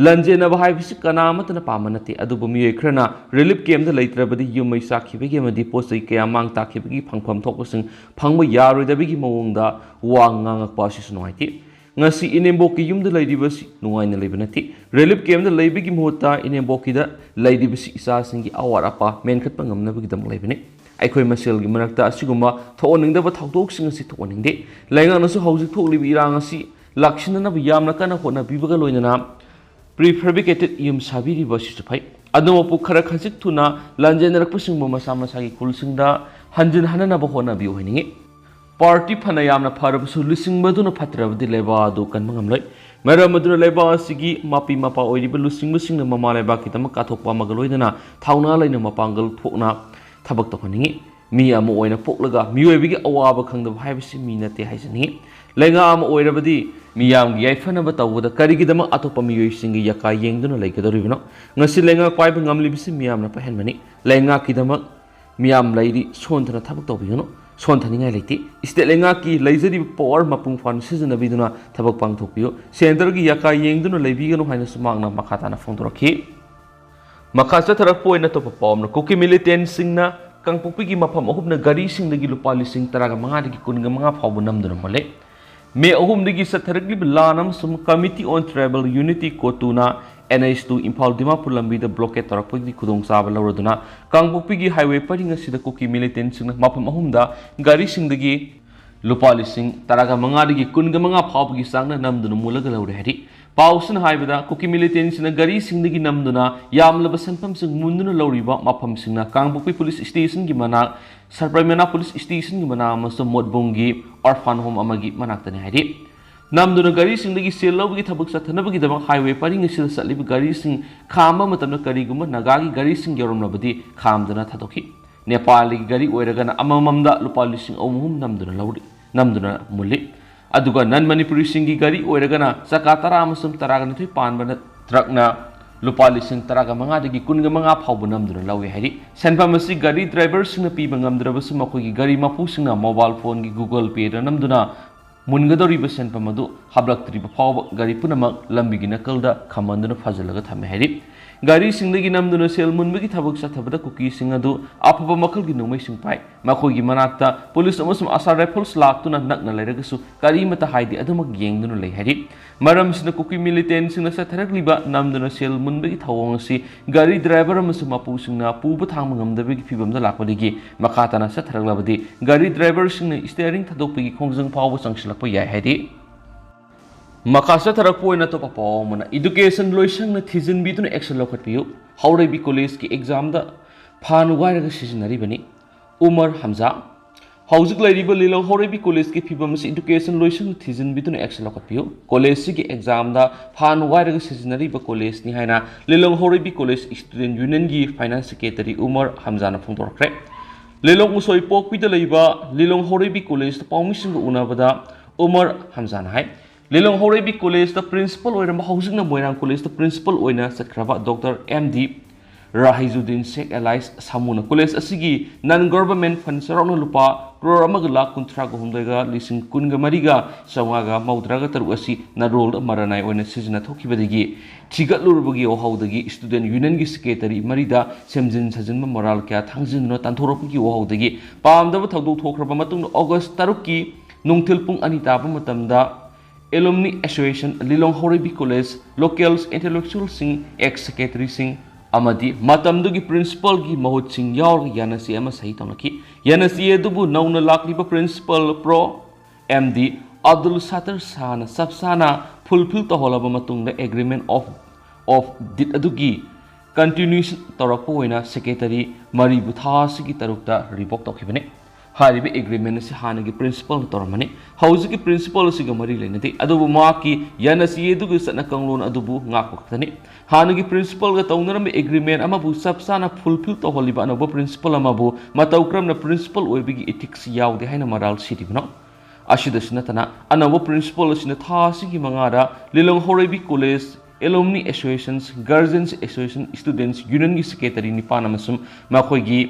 ꯂꯥꯟꯖꯦꯟꯅꯕ ꯍꯥꯏꯕꯁꯤ ꯀꯅꯥ ꯑꯃꯠꯇꯅ ꯄꯥꯝꯕ ꯅꯠꯇꯦ, ꯑꯗꯨꯕꯨ ꯃꯤꯑꯣꯏ ꯈꯔꯅ ꯔꯤꯂꯤꯐ ꯀꯦꯝꯞꯇ ꯂꯩꯇ꯭ꯔꯕꯗꯤ ꯌꯨꯝ ꯃꯩ ꯆꯥꯛꯈꯤꯕꯒꯤ ꯑꯃꯗꯤ ꯄꯣꯠ ꯆꯩ ꯀꯌꯥ ꯃꯥꯡ ꯇꯥꯛꯈꯤꯕꯒꯤ ꯐꯪꯐꯝ ꯊꯣꯛꯄꯁꯤꯡ ꯐꯪꯕ ꯌꯥꯔꯣꯏꯗꯕꯒꯤ ꯃꯑꯣꯡꯗ ꯋꯥ ꯉꯥꯡꯉꯛꯄ ꯑꯁꯤꯁꯨ ꯅꯨꯡꯉꯥꯏꯇꯦ꯫ ꯉꯁꯤ ꯏꯅꯦꯝꯕꯣꯛꯀꯤ ꯌꯨꯝꯗ ꯂꯩꯔꯤꯕꯁꯤ ꯅꯨꯡꯉꯥꯏꯅ ꯂꯩꯕ ꯅꯠꯇꯦ꯫ ꯔꯤꯂꯤꯐ ꯀꯦꯝꯞꯇ ꯂꯩꯕꯒꯤ ꯃꯍꯨꯠꯇ ꯏꯅꯦꯝꯕꯣꯛꯀꯤꯗ ꯂꯩꯔꯤꯕꯁꯤ ꯏꯆꯥꯁꯤꯡꯒꯤ ꯑꯋꯥꯠ ꯑꯄꯥ ꯃꯦꯟꯈꯠꯄ ꯉꯝꯅꯕꯒꯤꯗꯃꯛ ꯂꯩꯕꯅꯤ꯫ ꯑꯩꯈꯣꯏ ꯃꯁꯦꯜꯒꯤ ꯃꯔꯛꯇ ꯑꯁꯤꯒꯨꯝꯕ ꯊꯣꯛꯍꯟꯅꯤꯡꯗꯕ ꯊꯧꯗꯣꯛꯁꯤꯡ ꯑꯁꯤ ꯊꯣꯛꯍꯟꯅꯤꯡꯗꯦ꯫ ꯂꯩꯉꯥꯛꯅꯁꯨ ꯍꯧꯖꯤꯛ ꯊꯣꯛꯂꯤꯕ ꯏꯔꯥꯡ ꯑꯁꯤ ꯂꯥꯛꯁꯤꯟꯅꯅꯕ ꯌꯥꯝꯅ ꯀꯟꯅ ꯍꯣꯠꯅꯕꯤꯕꯒ ꯂꯣꯏꯅꯅ ꯄ꯭ꯔꯤꯐꯦꯕ꯭ꯔꯤꯀꯦꯇꯦꯗ ꯌꯨꯝ ꯁꯥꯕꯤꯔꯤꯕ ꯑꯁꯤꯁꯨ ꯐꯩ꯫ ꯑꯗꯨꯃꯛꯄꯨ ꯈꯔ ꯈꯖꯤꯛ ꯊꯨꯅ ꯂꯥꯟꯖꯦꯟꯅꯔꯛꯄꯁꯤꯡꯕꯨ ꯃꯁꯥ ꯃꯁꯥꯒꯤ ꯈꯨꯜꯁꯤꯡꯗ ꯍꯟꯖꯤꯟ ꯍꯟꯅꯅꯕ ꯍꯣꯠꯅꯕꯤꯌꯨ ꯍꯥꯏꯅꯤꯡꯏ꯫ ꯄꯥꯔꯇꯤ ꯐꯅ ꯌꯥꯝꯅ ꯐꯔꯕꯁꯨ ꯂꯨꯆꯤꯡꯕ ꯑꯗꯨꯅ ꯐꯠꯇ꯭ꯔꯕꯗꯤ ꯂꯩꯕꯥꯛ ꯑꯗꯨ ꯀꯟꯕ ꯉꯝꯂꯣꯏ꯫ ꯃꯔꯝ ꯑꯗꯨꯅ ꯂꯩꯕꯥꯛ ꯑꯁꯤꯒꯤ ꯃꯄꯤ ꯃꯄꯥ ꯑꯣꯏꯔꯤꯕ ꯂꯨꯆꯤꯡꯕꯁꯤꯡꯅ ꯃꯃꯥ ꯂꯩꯕꯥꯛꯀꯤꯗꯃꯛ ꯀꯠꯊꯣꯛꯄ ꯑꯃꯒ ꯂꯣꯏꯅꯅ ꯊꯧꯅꯥ ꯂꯩꯅ ꯃꯄꯥꯡꯒꯜ ꯊꯣꯛꯅ ꯊꯕꯛ ꯇꯧꯍꯟꯅꯤꯡꯏ꯫ ꯃꯤ ꯑꯃ ꯑꯣꯏꯅ ꯄꯣꯛꯂꯒ ꯃꯤꯑꯣꯏꯕꯒꯤ ꯑꯋꯥꯕ ꯈꯪꯗꯕ ꯍꯥꯏꯕꯁꯤ ꯃꯤ ꯅꯠꯇꯦ ꯍꯥꯏꯖꯅꯤꯡꯏ꯫ ꯂꯩꯉꯥꯛ ꯑꯃ ꯑꯣꯏꯔꯕꯗꯤ ꯃꯤꯌꯥꯝꯒꯤ ꯌꯥꯏꯐꯅꯕ ꯇꯧꯕꯗ ꯀꯔꯤꯒꯤꯗꯃꯛ ꯑꯇꯣꯞꯄ ꯃꯤꯑꯣꯏꯁꯤꯡꯒꯤ ꯌꯥꯀꯥ ꯌꯦꯡꯗꯨꯅ ꯂꯩꯒꯗꯧꯔꯤꯕꯅꯣ? ꯉꯁꯤ ꯂꯩꯉꯥꯛ ꯄꯥꯏꯕ ꯉꯝꯂꯤꯕꯁꯤ ꯃꯤꯌꯥꯝꯅ ꯄꯥꯏꯍꯟꯕꯅꯤ꯫ ꯂꯩꯉꯥꯛꯀꯤꯗꯃꯛ ꯃꯤꯌꯥꯝ ꯂꯩꯔꯤ, ꯁꯣꯟꯊꯅ ꯊꯕꯛ ꯇꯧꯕꯤꯒꯅꯨ꯫ ꯁꯣꯟꯊꯅꯤꯡꯉꯥꯏ ꯂꯩꯇꯦ꯫ ꯁ꯭ꯇꯦꯠ ꯂꯩꯉꯥꯛꯀꯤ ꯂꯩꯖꯔꯤꯕ ꯄꯋꯥꯔ ꯃꯄꯨꯡ ꯐꯥꯅ ꯁꯤꯖꯤꯟꯅꯕꯤꯗꯨꯅ ꯊꯕꯛ ꯄꯥꯡꯊꯣꯛꯄꯤꯌꯨ꯫ ꯁꯦꯟꯇꯔꯒꯤ ꯌꯥꯀꯥ ꯌꯦꯡꯗꯨꯅ ꯂꯩꯕꯤꯒꯅꯨ ꯍꯥꯏꯅꯁꯨ ꯃꯍꯥꯛꯅ ꯃꯈꯥ ꯇꯥꯅ ꯐꯣꯡꯗꯣꯔꯛꯈꯤ꯫ ꯃꯈꯥ ꯆꯠꯊꯔꯛꯄ ꯑꯣꯏꯅ ꯑꯇꯣꯞꯄ ꯄꯥꯎ ꯑꯃꯅ, ꯀꯨꯀꯤ ꯃꯤꯂꯤꯇꯦꯟꯁꯤꯡꯅ ꯀꯥꯡꯄꯣꯛꯄꯤꯒꯤ ꯃꯐꯝ ꯑꯍꯨꯝꯅ ꯒꯥꯔꯤꯁꯤꯡꯗꯒꯤ ꯂꯨꯄꯥ ꯂꯤꯁꯤꯡ ꯇꯔꯥꯒ ꯃꯉꯥꯗꯒꯤ ꯀꯨꯟꯒ ꯃꯉꯥ ꯐꯥꯎꯕ ꯅꯝꯗꯨꯅ ꯃꯨꯜꯂꯦ꯫ ꯃꯦ ꯑꯍꯨꯝꯗꯒꯤ ꯆꯠꯊꯔꯛꯂꯤꯕ ꯂꯥꯟ ꯑꯃꯁꯨꯡ Committee on Tribal Unity, ꯀꯣꯇꯨꯅ N H two Imphal Dimapur ꯂꯝꯕꯤꯗ ꯕ꯭ꯂꯣꯀꯦꯠ ꯇꯧꯔꯛꯄꯒꯤ ꯈꯨꯗꯣꯡꯆꯥꯕ ꯂꯧꯔꯗꯨꯅ ꯀꯥꯡꯄꯣꯛꯄꯤꯒꯤ ꯍꯥꯏꯋꯦ ꯄꯔꯤꯡ ꯑꯁꯤꯗ ꯀꯨꯀꯤ ꯃꯤꯂꯤꯇꯦꯟꯁꯤꯡꯅ ꯃꯐꯝ ꯑꯍꯨꯝꯗ ꯒꯥꯔꯤꯁꯤꯡꯗꯒꯤ ꯂꯨꯄꯥ ꯂꯤꯁꯤꯡ ꯇꯔꯥꯒ ꯃꯉꯥꯗꯒꯤ ꯀꯨꯟꯒ ꯃꯉꯥ ꯐꯥꯎꯕꯒꯤ ꯆꯥꯡꯗ ꯅꯝꯗꯨꯅ ꯃꯨꯜꯂꯒ ꯂꯧꯔꯦ ꯍꯥꯏꯔꯤ꯫ ꯄꯥꯎꯁꯤꯅ ꯍꯥꯏꯕꯗ, ꯀꯨꯀꯤ ꯃꯤꯂꯤꯇꯦꯟꯁꯤꯡꯅ ꯒꯥꯔꯤꯁꯤꯡꯗꯒꯤ ꯅꯝꯗꯨꯅ ꯌꯥꯝꯂꯕ ꯁꯦꯟꯐꯝꯁꯤꯡ ꯃꯨꯟꯗꯨꯅ ꯂꯧꯔꯤꯕ ꯃꯐꯝꯁꯤꯡꯅ ꯀꯥꯡꯄꯣꯛꯄꯤ ꯄꯨꯂꯤꯁ ꯁ꯭ꯇꯦꯁꯟꯒꯤ ꯃꯅꯥꯛ, ꯁꯔꯄ꯭ꯔꯩꯃꯅꯥ ꯄꯨꯂꯤꯁ ꯁ꯭ꯇꯦꯁꯟꯒꯤ ꯃꯅꯥꯛ ꯑꯃꯁꯨꯡ ꯃꯣꯠꯕꯨꯡꯒꯤ ꯑꯣꯔꯐꯥꯟ ꯍꯣꯝ ꯑꯃꯒꯤ ꯃꯅꯥꯛꯇꯅꯤ ꯍꯥꯏꯔꯤ꯫ ꯅꯝꯗꯨꯅ ꯒꯥꯔꯤꯁꯤꯡꯗꯒꯤ ꯁꯦꯜ ꯂꯧꯕꯒꯤ ꯊꯕꯛ ꯆꯠꯊꯅꯕꯒꯤꯗꯃꯛ ꯍꯥꯏꯋꯦ ꯄꯔꯤꯡ ꯑꯁꯤꯗ ꯆꯠꯂꯤꯕ ꯒꯥꯔꯤꯁꯤꯡ ꯈꯥꯝꯕ ꯃꯇꯝꯗ ꯀꯔꯤꯒꯨꯝꯕ ꯅꯥꯒꯥꯒꯤ ꯒꯥꯔꯤꯁꯤꯡ ꯌꯧꯔꯝꯂꯕꯗꯤ ꯈꯥꯝꯗꯅ ꯊꯥꯗꯣꯛꯈꯤ꯫ ꯅꯦꯄꯥꯂꯤꯒꯤ ꯒꯥꯔꯤ ꯑꯣꯏꯔꯒꯅ ꯑꯃꯃꯝꯗ ꯂꯨꯄꯥ ꯂꯤꯁꯤꯡ ꯑꯍꯨꯝ ꯑꯍꯨꯝ ꯅꯝꯗꯨꯅ ꯂꯧꯔꯤ, ꯅꯝꯗꯨꯅ ꯃꯨꯜꯂꯤ꯫ ꯑꯗꯨꯒ ꯅꯟ ꯃꯅꯤꯄꯨꯔꯤꯁꯤꯡꯒꯤ ꯒꯥꯔꯤ ꯑꯣꯏꯔꯒꯅ ꯆꯀꯥ ꯇꯔꯥ ꯑꯃꯁꯨꯡ ꯇꯔꯥꯒ ꯅꯤꯊꯣꯏ ꯄꯥꯟꯕ ꯇ꯭ꯔꯛꯅ ꯂꯨꯄꯥ ꯂꯤꯁꯤꯡ ꯇꯔꯥꯒ ꯃꯉꯥꯗꯒꯤ ꯀꯨꯟꯒ ꯃꯉꯥ ꯐꯥꯎꯕ ꯅꯝꯗꯨꯅ ꯂꯧꯏ ꯍꯥꯏꯔꯤ꯫ ꯁꯦꯟꯐꯝ ꯑꯁꯤ ꯒꯥꯔꯤ ꯗ꯭ꯔꯥꯏꯚꯔꯁꯤꯡꯅ ꯄꯤꯕ ꯉꯝꯗ꯭ꯔꯕꯁꯨ ꯃꯈꯣꯏꯒꯤ ꯒꯥꯔꯤ ꯃꯄꯨꯁꯤꯡꯅ ꯃꯣꯕꯥꯏꯜ ꯐꯣꯟꯒꯤ Google Payꯗ ꯅꯝꯗꯨꯅ ꯃꯨꯟꯒꯗꯧꯔꯤꯕ ꯁꯦꯟꯐꯝ ꯑꯗꯨ ꯍꯥꯞꯂꯛꯇ꯭ꯔꯤꯕ ꯐꯥꯎꯕ ꯒꯥꯔꯤ ꯄꯨꯝꯅꯃꯛ ꯂꯝꯕꯤꯒꯤ ꯅꯥꯀꯜꯗ ꯈꯝꯍꯟꯗꯨꯅ ꯐꯥꯖꯤꯜꯂꯒ ꯊꯝꯃꯦ ꯍꯥꯏꯔꯤ꯫ ꯒꯥꯔꯤꯁꯤꯡꯗꯒꯤ ꯅꯝꯗꯨꯅ ꯁꯦꯜ ꯃꯨꯟꯕꯒꯤ ꯊꯕꯛ ꯆꯠꯊꯕꯗ ꯀꯨꯀꯤꯁꯤꯡ ꯑꯗꯨ ꯑꯐꯕ ꯃꯈꯜꯒꯤ ꯅꯣꯡꯃꯩꯁꯤꯡ ꯄꯥꯏ꯫ ꯃꯈꯣꯏꯒꯤ ꯃꯅꯥꯛꯇ ꯄꯨꯂꯤꯁ ꯑꯃꯁꯨꯡ ꯑꯁꯥꯝ ꯔꯥꯏꯐꯜꯁ ꯂꯥꯛꯇꯨꯅ ꯅꯛꯅ ꯂꯩꯔꯒꯁꯨ ꯀꯔꯤꯃꯠꯇ ꯍꯥꯏꯗꯦ, ꯑꯗꯨꯃꯛ ꯌꯦꯡꯗꯨꯅ ꯂꯩ ꯍꯥꯏꯔꯤ꯫ ꯃꯔꯝꯁꯤꯅ ꯀꯨꯀꯤ ꯃꯤꯂꯤꯇꯦꯟꯁꯤꯡꯅ ꯆꯠꯊꯔꯛꯂꯤꯕ ꯅꯝꯗꯨꯅ ꯁꯦꯜ ꯃꯨꯟꯕꯒꯤ ꯊꯧꯑꯣꯡ ꯑꯁꯤ ꯒꯥꯔꯤ ꯗ꯭ꯔꯥꯏꯚꯔ ꯑꯃꯁꯨꯡ ꯃꯄꯨꯁꯤꯡꯅ ꯄꯨꯕ ꯊꯥꯡꯕ ꯉꯝꯗꯕꯒꯤ ꯐꯤꯚꯝꯗ ꯂꯥꯛꯄꯗꯒꯤ ꯃꯈꯥ ꯇꯥꯅ ꯆꯠꯊꯔꯛꯂꯕꯗꯤ ꯒꯥꯔꯤ ꯗ꯭ꯔꯥꯏꯚꯔꯁꯤꯡꯅ ꯁ꯭ꯇꯤꯌꯔꯤꯡ ꯊꯥꯗꯣꯛꯄꯒꯤ ꯈꯣꯡꯖꯪ ꯐꯥꯎꯕ ꯆꯪꯁꯤꯜꯂꯛꯄ ꯌꯥꯏ ꯍꯥꯏꯔꯤ꯫ ꯃꯈꯥ ꯆꯠꯊꯔꯛꯄ ꯑꯣꯏꯅ ꯑꯇꯣꯞꯄ ꯄꯥꯎ ꯑꯃꯅ, ꯏꯗꯨꯀꯦꯁꯟ ꯂꯣꯏꯁꯪꯅ ꯊꯤꯖꯤꯟꯕꯤꯗꯨꯅ ꯑꯦꯛꯁꯟ ꯂꯧꯈꯠꯄꯤꯌꯨ꯫ ꯍꯥꯎꯔꯩꯕꯤ ꯀꯣꯂꯦꯖꯀꯤ ꯑꯦꯛꯖꯥꯝꯗ ꯐꯥꯟ ꯋꯥꯏꯔꯒ ꯁꯤꯖꯤꯟꯅꯔꯤꯕꯅꯤ꯫ ꯎꯃꯔ ꯍꯝꯖꯥ꯫ ꯍꯧꯖꯤꯛ ꯂꯩꯔꯤꯕ ꯂꯤꯂꯣꯡ ꯍꯥꯎꯔꯩꯕꯤ ꯀꯣꯂꯦꯖꯀꯤ ꯐꯤꯕꯝ ꯑꯁꯤ ꯏꯗꯨꯀꯦꯁꯟ ꯂꯣꯏꯁꯪꯅ ꯊꯤꯖꯤꯟꯕꯤꯗꯨꯅ ꯑꯦꯛꯁꯟ ꯂꯧꯈꯠꯄꯤꯌꯨ꯫ ꯀꯣꯂꯦꯖꯁꯤꯒꯤ ꯑꯦꯛꯖꯥꯝꯗ ꯐꯥꯟ ꯋꯥꯏꯔꯒ ꯁꯤꯖꯤꯟꯅꯔꯤꯕ ꯀꯣꯂꯦꯖꯅꯤ ꯍꯥꯏꯅ ꯂꯤꯂꯣꯡ ꯍꯥꯎꯔꯩꯕꯤ college student ꯌꯨꯅꯤꯌꯟꯒꯤ finance secretary Umar ꯍꯝꯖꯥꯅ ꯐꯣꯡꯗꯣꯔꯛꯈ꯭ꯔꯦ꯫ ꯂꯤꯂꯣꯡ ꯎꯁꯣꯏꯄꯣꯛꯄꯤꯗ ꯂꯩꯕ ꯂꯤꯂꯣꯡ ꯍꯥꯎꯔꯩꯕꯤ ꯀꯣꯂꯦꯖꯇ ꯄꯥꯎꯃꯤꯁꯤꯡꯒ ꯎꯅꯕꯗ ꯎꯃꯔ ꯍꯝꯖꯥꯅ ꯍꯥꯏ, ꯂꯤꯂꯣꯡ ꯍꯥꯎꯔꯩꯕꯤ ꯀꯣꯂꯦꯖꯇ ꯄ꯭ꯔꯤꯟꯁꯤꯄꯜ ꯑꯣꯏꯔꯝꯕ, ꯍꯧꯖꯤꯛꯅ ꯃꯣꯏꯔꯥꯡ ꯀꯣꯂꯦꯖꯇ ꯄ꯭ꯔꯤꯟꯁꯤꯄꯜ ꯑꯣꯏꯅ ꯆꯠꯈ꯭ꯔꯕ ꯗꯣꯛꯇꯔ ꯑꯦꯝ ꯗꯤ ꯔꯥꯍꯤꯖꯨꯗꯤꯟ ꯁꯦꯈ ꯑꯦꯂꯥꯏꯁ ꯁꯥꯃꯨꯅ ꯀꯣꯂꯦꯖ ꯑꯁꯤꯒꯤ non government fund ꯆꯥꯎꯔꯥꯛꯅ ꯂꯨꯄꯥ ꯀ꯭ꯔꯣꯔ ꯑꯃꯒ ꯂꯥꯈ ꯀꯨꯟꯊ꯭ꯔꯥꯒ ꯍꯨꯝꯗꯣꯏꯒ ꯂꯤꯁꯤꯡ ꯀꯨꯟꯒ ꯃꯔꯤꯒ ꯆꯥꯝꯃꯉꯥꯒ ꯃꯧꯗ꯭ꯔꯥꯒ ꯇꯔꯨꯛ ꯑꯁꯤ ꯅꯔꯣꯜꯗ ꯃꯔꯅꯥꯏ ꯑꯣꯏꯅ ꯁꯤꯖꯤꯟꯅꯊꯣꯛꯈꯤꯕꯗꯒꯤ ꯊꯤꯒꯠꯂꯨꯔꯕꯒꯤ ꯋꯥꯍꯧꯗꯒꯤ student unionꯒꯤ secretary ꯃꯔꯤꯗ ꯁꯦꯝꯖꯤꯟ ꯁꯥꯖꯤꯟꯕ ꯃꯣꯔꯥꯜ ꯀꯌꯥ ꯊꯥꯡꯖꯤꯟꯗꯨꯅ ꯇꯥꯟꯊꯣꯔꯛꯄꯒꯤ ꯋꯥꯍꯧꯗꯒꯤ ꯄꯥꯝꯗꯕ ꯊꯧꯗꯣꯛ ꯊꯣꯛꯈ꯭ꯔꯕ ꯃꯇꯨꯡꯗ August ꯇꯔꯨꯛꯀꯤ ꯅꯨꯡꯊꯤꯜ ꯄꯨꯡ ꯑꯅꯤ ꯇꯥꯕ ꯃꯇꯝꯗ Alumni Association, ꯂꯤꯂꯣꯡ ꯍꯧꯔꯩꯕꯤ ꯀꯣꯂꯦꯖ, locals intellectualꯁꯤꯡ, ex secretaryꯁꯤꯡ ꯑꯃꯗꯤ ꯃꯇꯝꯗꯨꯒꯤ principalꯒꯤ ꯃꯍꯨꯠꯁꯤꯡ ꯌꯥꯎꯔꯒ ꯌꯥꯅꯆꯦ ꯑꯃ ꯁꯍꯤ ꯇꯧꯅꯈꯤ꯫ ꯌꯥꯅꯆꯦ ꯑꯗꯨꯕꯨ ꯅꯧꯅ ꯂꯥꯛꯂꯤꯕ principal Pro M D Abdul Sattar ꯁꯥꯍꯅ ꯆꯞ ꯆꯥꯅ fulfil ꯇꯧꯍꯜꯂꯕ ꯃꯇꯨꯡꯗ agreement of of deed ꯑꯗꯨꯒꯤ continuation ꯇꯧꯔꯛꯄ ꯑꯣꯏꯅ secretary ꯃꯔꯤꯕꯨ ꯊꯥ ꯑꯁꯤꯒꯤ ꯇꯔꯨꯛꯇ revoke ꯇꯧꯈꯤꯕꯅꯤ꯫ ꯍꯥꯏꯔꯤꯕ agreement ꯑꯁꯤ ꯍꯥꯟꯅꯒꯤ principalꯅ ꯇꯧꯔꯝꯕꯅꯤ꯫ ꯍꯧꯖꯤꯛꯀꯤ principal ꯑꯁꯤꯒ ꯃꯔꯤ ꯂꯩꯅꯗꯦ, ꯑꯗꯨꯕꯨ ꯃꯍꯥꯛꯀꯤ ꯌꯥꯅꯆꯦ ꯑꯗꯨꯒꯤ ꯆꯠꯅ ꯀꯥꯡꯂꯣꯟ ꯑꯗꯨꯕꯨ ꯉꯥꯛꯄ ꯈꯛꯇꯅꯤ꯫ ꯍꯥꯟꯅꯒꯤ principalꯒ ꯇꯧꯅꯔꯝꯕ agreement ꯑꯃꯕꯨ ꯆꯞ ꯆꯥꯅ fulfil ꯇꯧꯍꯜꯂꯤꯕ ꯑꯅꯧꯕ principal ꯑꯃꯕꯨ ꯃꯇꯧ ꯀꯔꯝꯅ principal ꯑꯣꯏꯕꯒꯤ ethics ꯌꯥꯎꯗꯦ ꯍꯥꯏꯅ ꯃꯔꯥꯜ ꯁꯤꯔꯤꯕꯅꯣ? ꯑꯁꯤꯗꯁꯨ ꯅꯠꯇꯅ, ꯑꯅꯧꯕ principal ꯑꯁꯤꯅ ꯊꯥ ꯑꯁꯤꯒꯤ ꯃꯉꯥꯗ ꯂꯤꯂꯣꯡ ꯍꯧꯔꯩꯕꯤ college, alumni associations, guardians association, students unionꯒꯤ secretary ꯅꯤꯄꯥꯟ ꯑꯃꯁꯨꯡ ꯃꯈꯣꯏꯒꯤ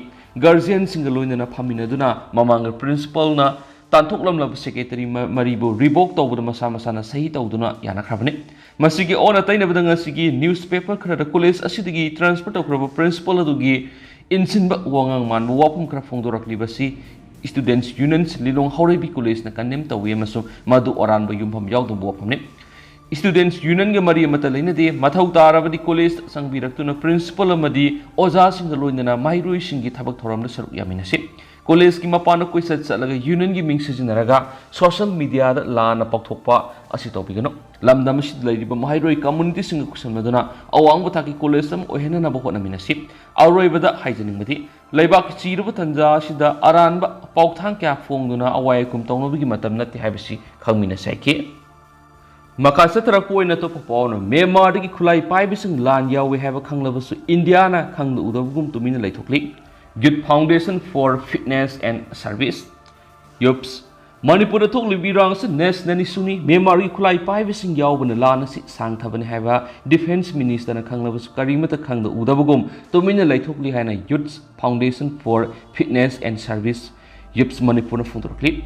guardianꯁꯤꯡꯒ ꯂꯣꯏꯅꯅ ꯐꯝꯃꯤꯟꯅꯗꯨꯅ ꯃꯃꯥꯡꯗ principalꯅ ꯇꯥꯟꯊꯣꯛꯂꯝꯂꯕ secretary ꯃ-, ꯃꯔꯤꯕꯨ revoke ꯇꯧꯕꯗ ꯃꯁꯥ ꯃꯁꯥꯅ ꯁꯍꯤ ꯇꯧꯗꯨꯅ ꯌꯥꯅꯈ꯭ꯔꯕꯅꯤ꯫ ꯃꯁꯤꯒꯤ ꯑꯣꯟꯅ ꯇꯩꯅꯕꯗ ꯉꯁꯤꯒꯤ newspaper ꯈꯔꯗ ꯀꯣꯂꯦꯖ ꯑꯁꯤꯗꯒꯤ transfer ꯇꯧꯈ꯭ꯔꯕ principal ꯑꯗꯨꯒꯤ ꯏꯟꯁꯤꯟꯕ ꯋꯥꯉꯥꯡ ꯃꯥꯟꯕ ꯋꯥꯐꯝ ꯈꯔ ꯐꯣꯡꯗꯣꯔꯛꯂꯤꯕꯁꯤ students unions ꯂꯤꯂꯣꯡ ꯍꯧꯔꯩꯕꯤ ꯀꯣꯂꯦꯖꯅ condemn ꯇꯧꯏ ꯑꯃꯁꯨꯡ ꯃꯗꯨ ꯑꯔꯥꯟꯕ ꯌꯨꯝꯐꯝ ꯌꯥꯎꯗꯕ ꯋꯥꯐꯝꯅꯤ꯫ Students unionꯒ ꯃꯔꯤ ꯑꯃꯠꯇ ꯂꯩꯅꯗꯦ꯫ ꯃꯊꯧ ꯇꯥꯔꯕꯗꯤ ꯀꯣꯂꯦꯖꯇ ꯆꯪꯕꯤꯔꯛꯇꯨꯅ principal ꯑꯃꯗꯤ ꯑꯣꯖꯥꯁꯤꯡꯒ ꯂꯣꯏꯅꯅ ꯃꯍꯩꯔꯣꯏꯁꯤꯡꯒꯤ ꯊꯕꯛ ꯊꯧꯔꯝꯗ ꯁꯔꯨꯛ ꯌꯥꯃꯤꯟꯅꯁꯤ꯫ ꯀꯣꯂꯦꯖꯀꯤ ꯃꯄꯥꯟꯗ ꯀꯣꯏꯆꯠ ꯆꯠꯂꯒ unionꯒꯤ ꯃꯤꯡ ꯁꯤꯖꯤꯟꯅꯔꯒ social mediaꯗ ꯂꯥꯟꯅ ꯄꯥꯎꯊꯣꯛꯄ ꯑꯁꯤ ꯇꯧꯕꯤꯒꯅꯨ꯫ ꯂꯝꯗꯝ ꯑꯁꯤꯗ ꯂꯩꯔꯤꯕ ꯃꯍꯩꯔꯣꯏ communityꯁꯤꯡꯒ ꯈꯨꯠꯁꯝꯅꯗꯨꯅ ꯑꯋꯥꯡꯕ ꯊꯥꯛꯀꯤ ꯀꯣꯂꯦꯖ ꯑꯃ ꯑꯣꯏꯍꯟꯅꯅꯕ ꯍꯣꯠꯅꯃꯤꯟꯅꯁꯤ꯫ ꯑꯔꯣꯏꯕꯗ ꯍꯥꯏꯖꯅꯤꯡꯕꯗꯤ, ꯂꯩꯕꯥꯛꯀꯤ ꯆꯤꯔꯕ ꯇꯟꯖꯥ ꯑꯁꯤꯗ ꯑꯔꯥꯟꯕ ꯄꯥꯎꯊꯥꯡ ꯀꯌꯥ ꯐꯣꯡꯗꯨꯅ ꯑꯋꯥꯏ ꯑꯈꯨꯝ ꯇꯧꯅꯕꯒꯤ ꯃꯇꯝ ꯅꯠꯇꯦ ꯍꯥꯏꯕꯁꯤ ꯈꯪꯃꯤꯟꯅꯁꯤ ꯍꯥꯏꯈꯤ꯫ ꯃꯈꯥ ꯆꯠꯊꯔꯛꯄ ꯑꯣꯏꯅ ꯑꯇꯣꯞꯄ ꯄꯥꯎ ꯑꯃꯅ, ꯃ꯭ꯌꯥꯟꯃꯥꯔꯗꯒꯤ ꯈꯨꯠꯂꯥꯏ ꯄꯥꯏꯕꯁꯤꯡ ꯂꯥꯟ ꯌꯥꯎꯏ ꯍꯥꯏꯕ ꯈꯪꯂꯕꯁꯨ ꯏꯟꯗꯤꯌꯥꯅ ꯈꯪꯗ ꯎꯗꯕꯒꯨꯝ ꯇꯨꯃꯤꯟꯅ ꯂꯩꯊꯣꯛꯂꯤ꯫ Youth Foundation for Fitness and Service, ꯌꯨꯞꯁ, ꯃꯅꯤꯄꯨꯔꯗ ꯊꯣꯛꯂꯤꯕ ꯏꯔꯥꯡ ꯑꯁꯤ national issue ꯅꯤ, ꯃ꯭ꯌꯥꯟꯃꯥꯔꯒꯤ ꯈꯨꯠꯂꯥꯏ ꯄꯥꯏꯕꯁꯤꯡ ꯌꯥꯎꯕꯅ ꯂꯥꯟ ꯑꯁꯤ ꯁꯥꯡꯊꯕꯅꯤ ꯍꯥꯏꯕ defence minister ꯅ ꯈꯪꯂꯕꯁꯨ ꯀꯔꯤꯃꯠꯇ ꯈꯪꯗ ꯎꯗꯕꯒꯨꯝ ꯇꯨꯃꯤꯟꯅ ꯂꯩꯊꯣꯛꯂꯤ ꯍꯥꯏꯅ Youth Foundation for Fitness and Service, ꯌꯨꯞꯁ ꯃꯅꯤꯄꯨꯔꯅ ꯐꯣꯡꯗꯣꯔꯛꯂꯤ꯫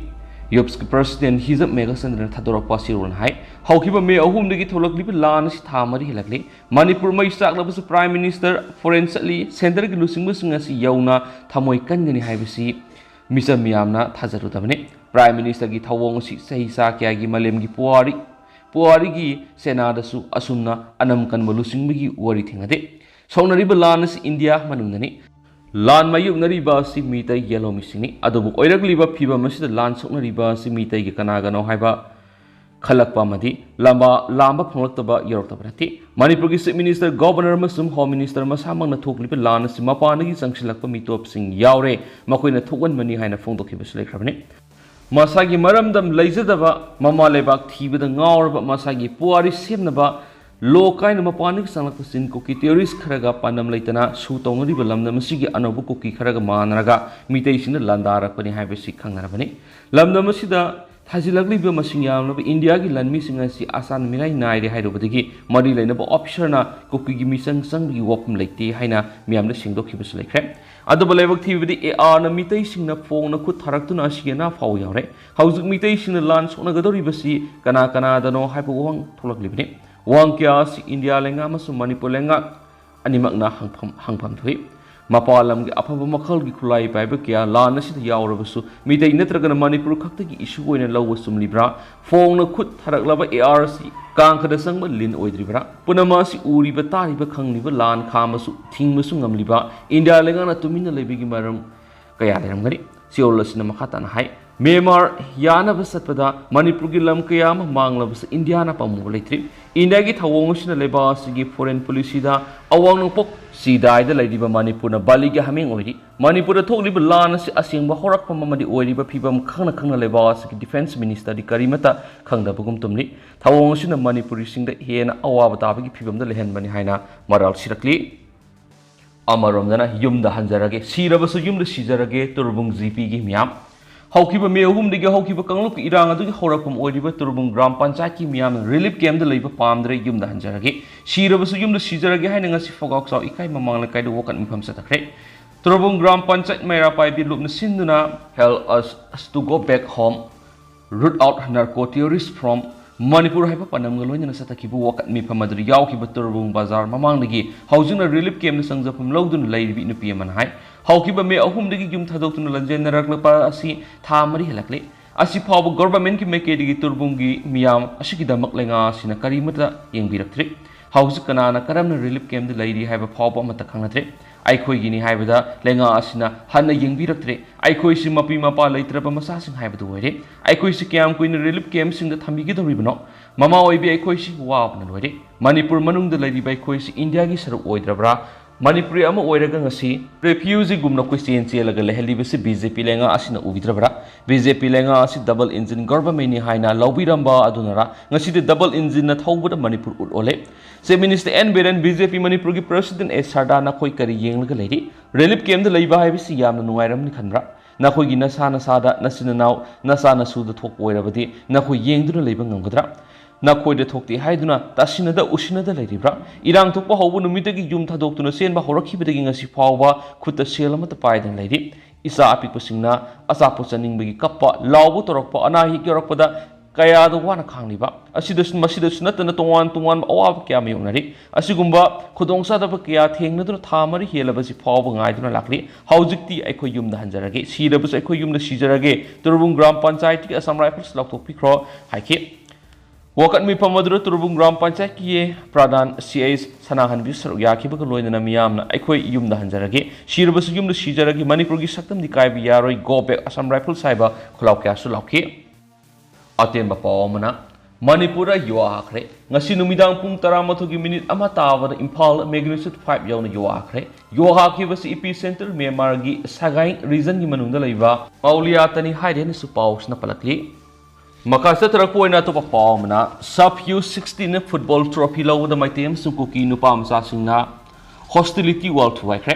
ꯌꯨꯞꯁꯀꯤ president ꯍꯤꯖꯞ ꯃꯦꯘꯆꯟꯗ꯭ꯔꯅ ꯊꯥꯗꯣꯔꯛꯄ ꯑꯁꯤꯔꯣꯟ ꯍꯥꯏ, ꯍꯧꯈꯤꯕ ꯃꯦ ꯑꯍꯨꯝꯗꯒꯤ ꯊꯣꯛꯂꯛꯂꯤꯕ ꯂꯥꯟ ꯑꯁꯤ ꯊꯥ ꯃꯔꯤ ꯍꯦꯜꯂꯛꯂꯤ꯫ ꯃꯅꯤꯄꯨꯔ ꯃꯩ ꯆꯥꯛꯂꯕꯁꯨ prime minister foreign ꯆꯠꯂꯤ, centre ꯒꯤ ꯂꯨꯆꯤꯡꯕꯁꯤꯡ ꯑꯁꯤ ꯌꯧꯅ ꯊꯃꯣꯏ ꯀꯟꯒꯅꯤ ꯍꯥꯏꯕꯁꯤ ꯃꯤꯆꯝ ꯃꯤꯌꯥꯝꯅ ꯊꯥꯖꯔꯨꯗꯕꯅꯤ꯫ Prime minister ꯒꯤ ꯊꯧꯑꯣꯡ ꯑꯁꯤ ꯆꯍꯤ ꯆꯥ ꯀꯌꯥꯒꯤ ꯃꯥꯂꯦꯝꯒꯤ ꯄꯨꯋꯥꯔꯤ, ꯄꯨꯋꯥꯔꯤꯒꯤ ꯆꯦꯅꯥꯗꯁꯨ ꯑꯁꯨꯝꯅ ꯑꯅꯝ ꯀꯟꯕ ꯂꯨꯆꯤꯡꯕꯒꯤ ꯋꯥꯔꯤ ꯊꯦꯡꯅꯗꯦ꯫ ꯁꯣꯛꯅꯔꯤꯕ ꯂꯥꯟ ꯑꯁꯤ ꯏꯟꯗꯤꯌꯥ ꯃꯅꯨꯡꯗꯅꯤ꯫ ꯂꯥꯟ ꯃꯥꯌꯣꯛꯅꯔꯤꯕ ꯑꯁꯤ ꯃꯤꯇꯩ ꯌꯦꯜꯍꯧꯃꯤꯁꯤꯡꯅꯤ꯫ ꯑꯗꯨꯕꯨ ꯑꯣꯏꯔꯛꯂꯤꯕ ꯐꯤꯕꯝ ꯑꯁꯤꯗ ꯂꯥꯟ ꯁꯣꯛꯅꯔꯤꯕ ꯑꯁꯤ ꯃꯤꯇꯩꯒꯤ ꯀꯅꯥꯒꯅꯣ ꯍꯥꯏꯕ ꯈꯜꯂꯛꯄ ꯑꯃꯗꯤ ꯂꯝꯕꯥ ꯂꯥꯝꯕ ꯐꯣꯡꯂꯛꯇꯕ ꯌꯧꯔꯛꯇꯕ ꯅꯠꯇꯦ꯫ ꯃꯅꯤꯄꯨꯔꯒꯤ chief minister, governor ꯑꯃꯁꯨꯡ home minister ꯃꯁꯥꯃꯛꯅ ꯊꯣꯛꯂꯤꯕ ꯂꯥꯟ ꯑꯁꯤ ꯃꯄꯥꯟꯗꯒꯤ ꯆꯪꯁꯤꯜꯂꯛꯄ ꯃꯤꯇꯣꯞꯁꯤꯡ ꯌꯥꯎꯔꯦ, ꯃꯈꯣꯏꯅ ꯊꯣꯛꯍꯟꯕꯅꯤ ꯍꯥꯏꯅ ꯐꯣꯡꯗꯣꯛꯈꯤꯕꯁꯨ ꯂꯩꯈ꯭ꯔꯕꯅꯤ꯫ ꯃꯁꯥꯒꯤ ꯃꯔꯝꯗꯝ ꯂꯩꯖꯗꯕ, ꯃꯃꯥ ꯂꯩꯕꯥꯛ ꯊꯤꯕꯗ ꯉꯥꯎꯔꯕ, ꯃꯁꯥꯒꯤ ꯄꯨꯋꯥꯔꯤ ꯁꯦꯝꯅꯕ ꯂꯣ ꯀꯥꯏꯅ ꯃꯄꯥꯟꯗꯒꯤ ꯆꯪꯂꯛꯄ ꯆꯤꯟ ꯀꯨꯀꯤ terrorist ꯈꯔꯒ ꯄꯥꯟꯗꯝ ꯂꯩꯇꯅ ꯁꯨ ꯇꯧꯅꯔꯤꯕ ꯂꯝꯗꯝ ꯑꯁꯤꯒꯤ ꯑꯅꯧꯕ ꯀꯨꯀꯤ ꯈꯔꯒ ꯃꯥꯟꯅꯔꯒ ꯃꯤꯇꯩꯁꯤꯡꯅ ꯂꯥꯟꯗꯥꯔꯛꯄꯅꯤ ꯍꯥꯏꯕꯁꯤ ꯈꯪꯅꯔꯕꯅꯤ꯫ ꯂꯝꯗꯝ ꯑꯁꯤꯗ ꯊꯥꯖꯤꯜꯂꯛꯂꯤꯕ ꯃꯁꯤꯡ ꯌꯥꯝꯂꯕ ꯏꯟꯗꯤꯌꯥꯒꯤ ꯂꯥꯟꯃꯤꯁꯤꯡ ꯑꯁꯤ ꯑꯁꯥꯟ ꯃꯤꯔꯥꯏ ꯅꯥꯏꯔꯦ ꯍꯥꯏꯔꯨꯕꯗꯒꯤ ꯃꯔꯤ ꯂꯩꯅꯕ officer ꯅ ꯀꯨꯀꯤꯒꯤ ꯃꯤꯆꯪ ꯆꯪꯕꯒꯤ ꯋꯥꯐꯝ ꯂꯩꯇꯦ ꯍꯥꯏꯅ ꯃꯤꯌꯥꯝꯗ ꯁꯦꯡꯗꯣꯛꯈꯤꯕꯁꯨ ꯂꯩꯈ꯭ꯔꯦ꯫ ꯑꯗꯨꯕꯨ ꯂꯥꯏꯕꯛ ꯊꯤꯕꯗꯤ AR ꯅ ꯃꯤꯇꯩꯁꯤꯡꯅ ꯐꯣꯡꯅ ꯈꯨꯠ ꯊꯥꯔꯛꯇꯨꯅ ꯑꯁꯤ ꯑꯅꯥ ꯐꯥꯎ ꯌꯥꯎꯔꯦ꯫ ꯍꯧꯖꯤꯛ ꯃꯤꯇꯩꯁꯤꯡꯅ ꯂꯥꯟ ꯁꯣꯛꯅꯒꯗꯧꯔꯤꯕꯁꯤ ꯀꯅꯥ ꯀꯅꯥꯗꯅꯣ ꯍꯥꯏꯕ ꯋꯥꯍꯪ ꯊꯣꯛꯂꯛꯂꯤꯕꯅꯤ꯫ ꯋꯥꯍꯪ ꯀꯌꯥ ꯑꯁꯤ ꯏꯟꯗꯤꯌꯥ ꯂꯩꯉꯥꯛ ꯑꯃꯁꯨꯡ ꯃꯅꯤꯄꯨꯔ ꯂꯩꯉꯥꯛ ꯑꯅꯤꯃꯛꯅ ꯍꯪꯐꯝ, ꯍꯪꯐꯝ ꯊꯣꯛꯏ꯫ ꯃꯄꯥꯟ ꯂꯝꯒꯤ ꯑꯐꯕ ꯃꯈꯜꯒꯤ ꯈꯨꯠꯂꯥꯏ ꯄꯥꯏꯕ ꯀꯌꯥ ꯂꯥꯟ ꯑꯁꯤꯗ ꯌꯥꯎꯔꯕꯁꯨ ꯃꯤꯇꯩ ꯅꯠꯇ꯭ꯔꯒꯅ ꯃꯅꯤꯄꯨꯔ ꯈꯛꯇꯒꯤ issue ꯑꯣꯏꯅ ꯂꯧꯕ ꯆꯨꯝꯂꯤꯕ꯭ꯔꯥ? ꯐꯣꯡꯅ ꯈꯨꯠ ꯊꯥꯔꯛꯂꯕ AR ꯑꯁꯤ ꯀꯥꯡꯈꯗ ꯆꯪꯕ ꯂꯤꯟ ꯑꯣꯏꯗ꯭ꯔꯤꯕ꯭ꯔꯥ? ꯄꯨꯝꯅꯃꯛ ꯑꯁꯤ ꯎꯔꯤꯕ, ꯇꯥꯔꯤꯕ, ꯈꯪꯂꯤꯕ, ꯂꯥꯟ ꯈꯥꯝꯕꯁꯨ ꯊꯤꯡꯕꯁꯨ ꯉꯝꯂꯤꯕ ꯏꯟꯗꯤꯌꯥ ꯂꯩꯉꯥꯛꯅ ꯇꯨꯃꯤꯟꯅ ꯂꯩꯕꯒꯤ ꯃꯔꯝ ꯀꯌꯥ ꯂꯩꯔꯝꯒꯅꯤ꯫ ꯆꯦꯔꯣꯜ ꯑꯁꯤꯅ ꯃꯈꯥ ꯇꯥꯅ ꯍꯥꯏ, ꯃ꯭ꯌꯥꯟꯃꯥꯔ ꯌꯥꯅꯕ ꯆꯠꯄꯗ ꯃꯅꯤꯄꯨꯔꯒꯤ ꯂꯝ ꯀꯌꯥ ꯑꯃ ꯃꯥꯡꯂꯕꯁꯨ ꯏꯟꯗꯤꯌꯥꯅ ꯄꯥꯝꯃꯨꯕ ꯂꯩꯇ꯭ꯔꯤ꯫ ꯏꯟꯗꯤꯌꯥꯒꯤ ꯊꯧꯑꯣꯡ ꯑꯁꯤꯅ ꯂꯩꯕꯥꯛ ꯑꯁꯤꯒꯤ foreign policy ꯗ ꯑꯋꯥꯡ ꯅꯣꯡꯄꯣꯛ ꯆꯤꯗꯥꯏꯗ ꯂꯩꯔꯤꯕ ꯃꯅꯤꯄꯨꯔꯅ ꯕꯥꯂꯤꯒꯤ ꯍꯥꯃꯦꯡ ꯑꯣꯏꯔꯤ꯫ ꯃꯅꯤꯄꯨꯔꯗ ꯊꯣꯛꯂꯤꯕ ꯂꯥꯟ ꯑꯁꯤ ꯑꯁꯦꯡꯕ ꯍꯧꯔꯛꯐꯝ ꯑꯃꯗꯤ ꯑꯣꯏꯔꯤꯕ ꯐꯤꯕꯝ ꯈꯪꯅ ꯈꯪꯅ ꯂꯩꯕꯥꯛ ꯑꯁꯤꯒꯤ defence minister ꯗꯤ ꯀꯔꯤꯃꯠꯇ ꯈꯪꯗꯕꯒꯨꯝ ꯇꯨꯝꯂꯤ꯫ ꯊꯧꯑꯣꯡ ꯑꯁꯤꯅ ꯃꯅꯤꯄꯨꯔꯤꯁꯤꯡꯗ ꯍꯦꯟꯅ ꯑꯋꯥꯕ ꯇꯥꯕꯒꯤ ꯐꯤꯕꯝꯗ ꯂꯩꯍꯟꯕꯅꯤ ꯍꯥꯏꯅ ꯃꯔꯥꯜ ꯁꯤꯔꯛꯂꯤ꯫ ꯑꯃꯔꯣꯝꯗꯅ ꯌꯨꯝꯗ ꯍꯟꯖꯔꯒꯦ, ꯁꯤꯔꯕꯁꯨ ꯌꯨꯝꯗ ꯁꯤꯖꯔꯒꯦ, ꯇꯨꯔꯕꯨꯡ ꯖꯤꯄꯤꯒꯤ ꯃꯤꯌꯥꯝ꯫ ꯍꯧꯈꯤꯕ ꯃꯦ ꯑꯍꯨꯝꯗꯒꯤ ꯍꯧꯈꯤꯕ ꯀꯥꯡꯂꯨꯞꯀꯤ ꯏꯔꯥꯡ ꯑꯗꯨꯒꯤ ꯍꯧꯔꯛꯐꯝ ꯑꯣꯏꯔꯤꯕ ꯇꯨꯔꯕꯨꯡ ꯒ꯭ꯔꯥꯝ ꯄꯟꯆꯥꯌꯠꯀꯤ ꯃꯤꯌꯥꯝꯅ ꯔꯤꯂꯤꯐ ꯀꯦꯝꯞꯇ ꯂꯩꯕ ꯄꯥꯝꯗ꯭ꯔꯦ, ꯌꯨꯝꯗ ꯍꯟꯖꯔꯒꯦ, ꯁꯤꯔꯕꯁꯨ ꯌꯨꯝꯗ ꯁꯤꯖꯔꯒꯦ ꯍꯥꯏꯅ ꯉꯁꯤ ꯐꯒꯥꯎ ꯆꯥꯎ ꯏꯀꯥꯏ ꯃꯃꯥꯡ ꯂꯩꯀꯥꯏꯗ ꯋꯥꯀꯠ ꯃꯤꯐꯝ ꯆꯠꯊꯈ꯭ꯔꯦ꯫ ꯇꯨꯔꯕꯨꯡ ꯒ꯭ꯔꯥꯝ ꯄꯟꯆꯥꯌꯠ ꯃꯩꯔꯥ ꯄꯥꯏꯕꯤ ꯂꯨꯞꯅ ꯁꯤꯟꯗꯨꯅ Help us to go back home, root out narco terrorists from Manipur ꯍꯥꯏꯕ ꯄꯥꯟꯗꯝꯒ ꯂꯣꯏꯅꯅ ꯆꯠꯊꯈꯤꯕ ꯋꯥꯀꯠ ꯃꯤꯐꯝ ꯑꯗꯨꯗ ꯌꯥꯎꯈꯤꯕ ꯇꯨꯔꯕꯨꯡ ꯕꯖꯥꯔ ꯃꯃꯥꯡꯗꯒꯤ ꯍꯧꯖꯤꯛꯅ ꯔꯤꯂꯤꯐ ꯀꯦꯝꯞꯇ ꯆꯪꯖꯐꯝ ꯂꯧꯗꯨꯅ ꯂꯩꯔꯤꯕꯤ ꯅꯨꯄꯤ ꯑꯃꯅ ꯍꯥꯏ, ꯍꯧꯈꯤꯕ ꯃꯦ ꯑꯍꯨꯝꯗꯒꯤ ꯌꯨꯝ ꯊꯥꯗꯣꯛꯇꯨꯅ ꯂꯟꯖꯦꯟꯅꯔꯛꯂꯛꯄ ꯑꯁꯤ ꯊꯥ ꯃꯔꯤ ꯍꯦꯜꯂꯛꯂꯦ꯫ ꯑꯁꯤ ꯐꯥꯎꯕ ꯒꯣꯚꯔꯟꯃꯦꯟꯠꯀꯤ ꯃꯥꯏꯀꯩꯗꯒꯤ ꯇꯨꯔꯕꯨꯡꯒꯤ ꯃꯤꯌꯥꯝ ꯑꯁꯤꯒꯤꯗꯃꯛ ꯂꯩꯉꯥꯛ ꯑꯁꯤꯅ ꯀꯔꯤꯃꯠꯇ ꯌꯦꯡꯕꯤꯔꯛꯇ꯭ꯔꯤ꯫ ꯍꯧꯖꯤꯛ ꯀꯅꯥꯅ ꯀꯔꯝꯅ ꯔꯤꯂꯤꯐ ꯀꯦꯝꯞꯇ ꯂꯩꯔꯤ ꯍꯥꯏꯕ ꯐꯥꯎꯕ ꯑꯃꯠꯇ ꯈꯪꯅꯗ꯭ꯔꯦ꯫ ꯑꯩꯈꯣꯏꯒꯤꯅꯤ ꯍꯥꯏꯕꯗ ꯂꯩꯉꯥꯛ ꯑꯁꯤꯅ ꯍꯟꯅ ꯌꯦꯡꯕꯤꯔꯛꯇ꯭ꯔꯦ꯫ ꯑꯩꯈꯣꯏꯁꯤ ꯃꯄꯤ ꯃꯄꯥ ꯂꯩꯇ꯭ꯔꯕ ꯃꯆꯥꯁꯤꯡ ꯍꯥꯏꯕꯗꯨ ꯑꯣꯏꯔꯦ꯫ ꯑꯩꯈꯣꯏꯁꯤ ꯀꯌꯥꯝ ꯀꯨꯏꯅ ꯔꯤꯂꯤꯐ ꯀꯦꯝꯞꯁꯤꯡꯗ ꯊꯝꯕꯤꯒꯗꯧꯔꯤꯕꯅꯣ? ꯃꯃꯥ ꯑꯣꯏꯕꯤ ꯑꯩꯈꯣꯏꯁꯤ ꯋꯥꯕꯅ ꯂꯣꯏꯔꯦ꯫ ꯃꯅꯤꯄꯨꯔ ꯃꯅꯨꯡꯗ ꯂꯩꯔꯤꯕ ꯑꯩꯈꯣꯏꯁꯤ ꯏꯟꯗꯤꯌꯥꯒꯤ ꯁꯔꯨꯛ ꯑꯣꯏꯗ꯭ꯔꯕ꯭ꯔꯥ? ꯃꯅꯤꯄꯨꯔꯤ ꯑꯃ ꯑꯣꯏꯔꯒ ꯉꯁꯤ ꯔꯦꯐ꯭ꯌꯨꯖꯤꯒꯨꯝꯅ ꯀꯣꯏꯆꯦꯟ ꯆꯦꯜꯂꯒ ꯂꯩꯍꯜꯂꯤꯕꯁꯤ ꯕꯤ ꯖꯦ ꯄꯤ ꯂꯩꯉꯥꯛ ꯑꯁꯤꯅ ꯎꯕꯤꯗ꯭ꯔꯕ꯭ꯔꯥ? ꯕꯤ ꯖꯦ ꯄꯤ ꯂꯩꯉꯥꯛ ꯑꯁꯤ ꯗꯕꯜ ꯏꯟꯖꯤꯟ ꯒꯣꯚꯔꯟꯃꯦꯟꯠꯅꯤ ꯍꯥꯏꯅ ꯂꯧꯕꯤꯔꯝꯕ ꯑꯗꯨꯅꯔꯥ ꯉꯁꯤꯗꯤ ꯗꯕꯜ ꯏꯟꯖꯤꯟꯅ ꯊꯧꯕꯗ ꯃꯅꯤꯄꯨꯔ ꯎꯠ ꯑꯣꯜꯂꯦ? Chief minister N Biren, B J P ꯃꯅꯤꯄꯨꯔꯒꯤ ꯄ꯭ꯔꯦꯁꯤꯗꯦꯟꯠ ꯑꯦꯁ ꯁꯔꯗꯥ, ꯅꯈꯣꯏ ꯀꯔꯤ ꯌꯦꯡꯂꯒ ꯂꯩꯔꯤ? ꯔꯤꯂꯤꯐ ꯀꯦꯝꯞꯇ ꯂꯩꯕ ꯍꯥꯏꯕꯁꯤ ꯌꯥꯝꯅ ꯅꯨꯡꯉꯥꯏꯔꯝꯅꯤ ꯈꯟꯕ꯭ꯔꯥ? ꯅꯈꯣꯏꯒꯤ ꯅꯁꯥ ꯅꯁꯥꯗ, ꯅꯆꯤꯟ ꯅꯅꯥꯎ, ꯅꯆꯥ ꯅꯁꯨꯗ ꯊꯣꯛꯄ ꯑꯣꯏꯔꯕꯗꯤ ꯅꯈꯣꯏ ꯌꯦꯡꯗꯨꯅ ꯂꯩꯕ ꯉꯝꯒꯗ꯭ꯔꯥ? ꯅꯈꯣꯏꯗ ꯊꯣꯛꯇꯦ ꯍꯥꯏꯗꯨꯅ ꯇꯥꯁꯤꯟꯅꯗ ꯎꯁꯤꯟꯅꯗ ꯂꯩꯔꯤꯕ꯭ꯔꯥ? ꯏꯔꯥꯡ ꯊꯣꯛꯄ ꯍꯧꯕ ꯅꯨꯃꯤꯠꯇꯒꯤ ꯌꯨꯝ ꯊꯥꯗꯣꯛꯇꯨꯅ ꯆꯦꯟꯕ ꯍꯧꯔꯛꯈꯤꯕꯗꯒꯤ ꯉꯁꯤ ꯐꯥꯎꯕ ꯈꯨꯠꯇ ꯁꯦꯜ ꯑꯃꯠꯇ ꯄꯥꯏꯗꯅ ꯂꯩꯔꯤ꯫ ꯏꯆꯥ ꯑꯄꯤꯛꯄꯁꯤꯡꯅ ꯑꯆꯥꯄꯣꯠ ꯆꯥꯅꯤꯡꯕꯒꯤ ꯀꯞꯄ, ꯂꯥꯎꯕ ꯇꯧꯔꯛꯄ, ꯑꯅꯥ ꯑꯌꯦꯛ ꯌꯧꯔꯛꯄꯗ ꯀꯌꯥꯗ ꯋꯥꯅ ꯈꯥꯡꯂꯤꯕ꯫ ꯑꯁꯤꯗꯁꯨ, ꯃꯁꯤꯗꯁꯨ ꯅꯠꯇꯅ ꯇꯣꯉꯥꯟ ꯇꯣꯉꯥꯟꯕ ꯑꯋꯥꯕ ꯀꯌꯥ ꯃꯥꯌꯣꯛꯅꯔꯤ꯫ ꯑꯁꯤꯒꯨꯝꯕ ꯈꯨꯗꯣꯡꯆꯥꯗꯕ ꯀꯌꯥ ꯊꯦꯡꯅꯗꯨꯅ ꯊꯥ ꯃꯔꯤ ꯍꯦꯜꯂꯕꯁꯤ ꯐꯥꯎꯕ ꯉꯥꯏꯗꯨꯅ ꯂꯥꯛꯂꯤ꯫ ꯍꯧꯖꯤꯛꯇꯤ ꯑꯩꯈꯣꯏ ꯌꯨꯝꯗ ꯍꯟꯖꯔꯒꯦ, ꯁꯤꯔꯕꯁꯨ ꯑꯩꯈꯣꯏ ꯌꯨꯝꯗ ꯁꯤꯖꯔꯒꯦ, ꯇꯨꯔꯕꯨꯡ ꯒ꯭ꯔꯥꯝ ꯄꯟꯆꯥꯌꯠꯀꯤ ꯑꯁꯥꯝ ꯔꯥꯏꯐꯜꯁ ꯂꯧꯊꯣꯛꯄꯤꯈ꯭ꯔꯣ ꯍꯥꯏꯈꯤ꯫ ꯋꯥꯀꯠ ꯃꯤꯐꯝ ꯑꯗꯨꯗ ꯇꯨꯔꯕꯨꯡ ꯒ꯭ꯔꯥꯝ ꯄꯟꯆꯥꯌꯠꯀꯤ ꯄ꯭ꯔꯙꯥꯟ ꯁꯤ ꯑꯩꯆ ꯁꯅꯥꯍꯟꯕꯤ ꯁꯔꯨꯛ ꯌꯥꯈꯤꯕꯒ ꯂꯣꯏꯅꯅ ꯃꯤꯌꯥꯝꯅ "ꯑꯩꯈꯣꯏ ꯌꯨꯝꯗ ꯍꯟꯖꯔꯒꯦ, ꯁꯤꯔꯕꯁꯨ ꯌꯨꯝꯗ ꯁꯤꯖꯔꯒꯦ, ꯃꯅꯤꯄꯨꯔꯒꯤ ꯁꯛꯇꯝꯗꯤ ꯀꯥꯏꯕ ꯌꯥꯔꯣꯏ, Go back Assam Rifles" ꯍꯥꯏꯕ ꯈꯨꯜꯂꯥꯎ ꯀꯌꯥꯁꯨ ꯂꯥꯎꯈꯤ꯫ ꯑꯇꯦꯟꯕ ꯄꯥꯎ ꯑꯃꯅ, ꯃꯅꯤꯄꯨꯔꯗ ꯌꯨ ꯍꯥꯈ꯭ꯔꯦ꯫ ꯉꯁꯤ ꯅꯨꯃꯤꯗꯥꯡ ꯄꯨꯡ ꯇꯔꯥꯃꯥꯊꯣꯏꯒꯤ ꯃꯤꯅꯤꯠ ꯑꯃ ꯇꯥꯕꯗ ꯏꯝꯐꯥꯜꯗ magnitude five ꯌꯧꯅ ꯌꯨ ꯍꯥꯈ꯭ꯔꯦ꯫ ꯌꯨ ꯍꯥꯈꯤꯕꯁꯤ ꯏꯄꯤ ꯁꯦꯟꯇꯔ ꯃ꯭ꯌꯥꯟꯃꯥꯔꯒꯤ ꯁꯒꯥꯏ ꯔꯤꯖꯟꯒꯤ ꯃꯅꯨꯡꯗ ꯂꯩꯕ ꯃꯥꯎꯂꯤꯌꯥꯇꯅꯤ ꯍꯥꯏꯔꯦꯅꯁꯨ ꯄꯥꯎꯁꯤꯅ ꯄꯜꯂꯛꯂꯤ꯫ ꯃꯈꯥ ꯆꯠꯊꯔꯛꯄ ꯑꯣꯏꯅ ꯑꯇꯣꯞꯄ ꯄꯥꯎ ꯑꯃꯅ, sub U sixteen football trophy ꯂꯧꯕꯗ ꯃꯩꯇꯩ ꯑꯃꯁꯨꯡ ꯀꯨꯀꯤ ꯅꯨꯄꯥ ꯃꯆꯥꯁꯤꯡꯅ ꯍꯣꯁꯇꯤꯂꯤꯇꯤ ꯋꯥꯜ ꯊꯨꯒꯥꯏꯈ꯭ꯔꯦ꯫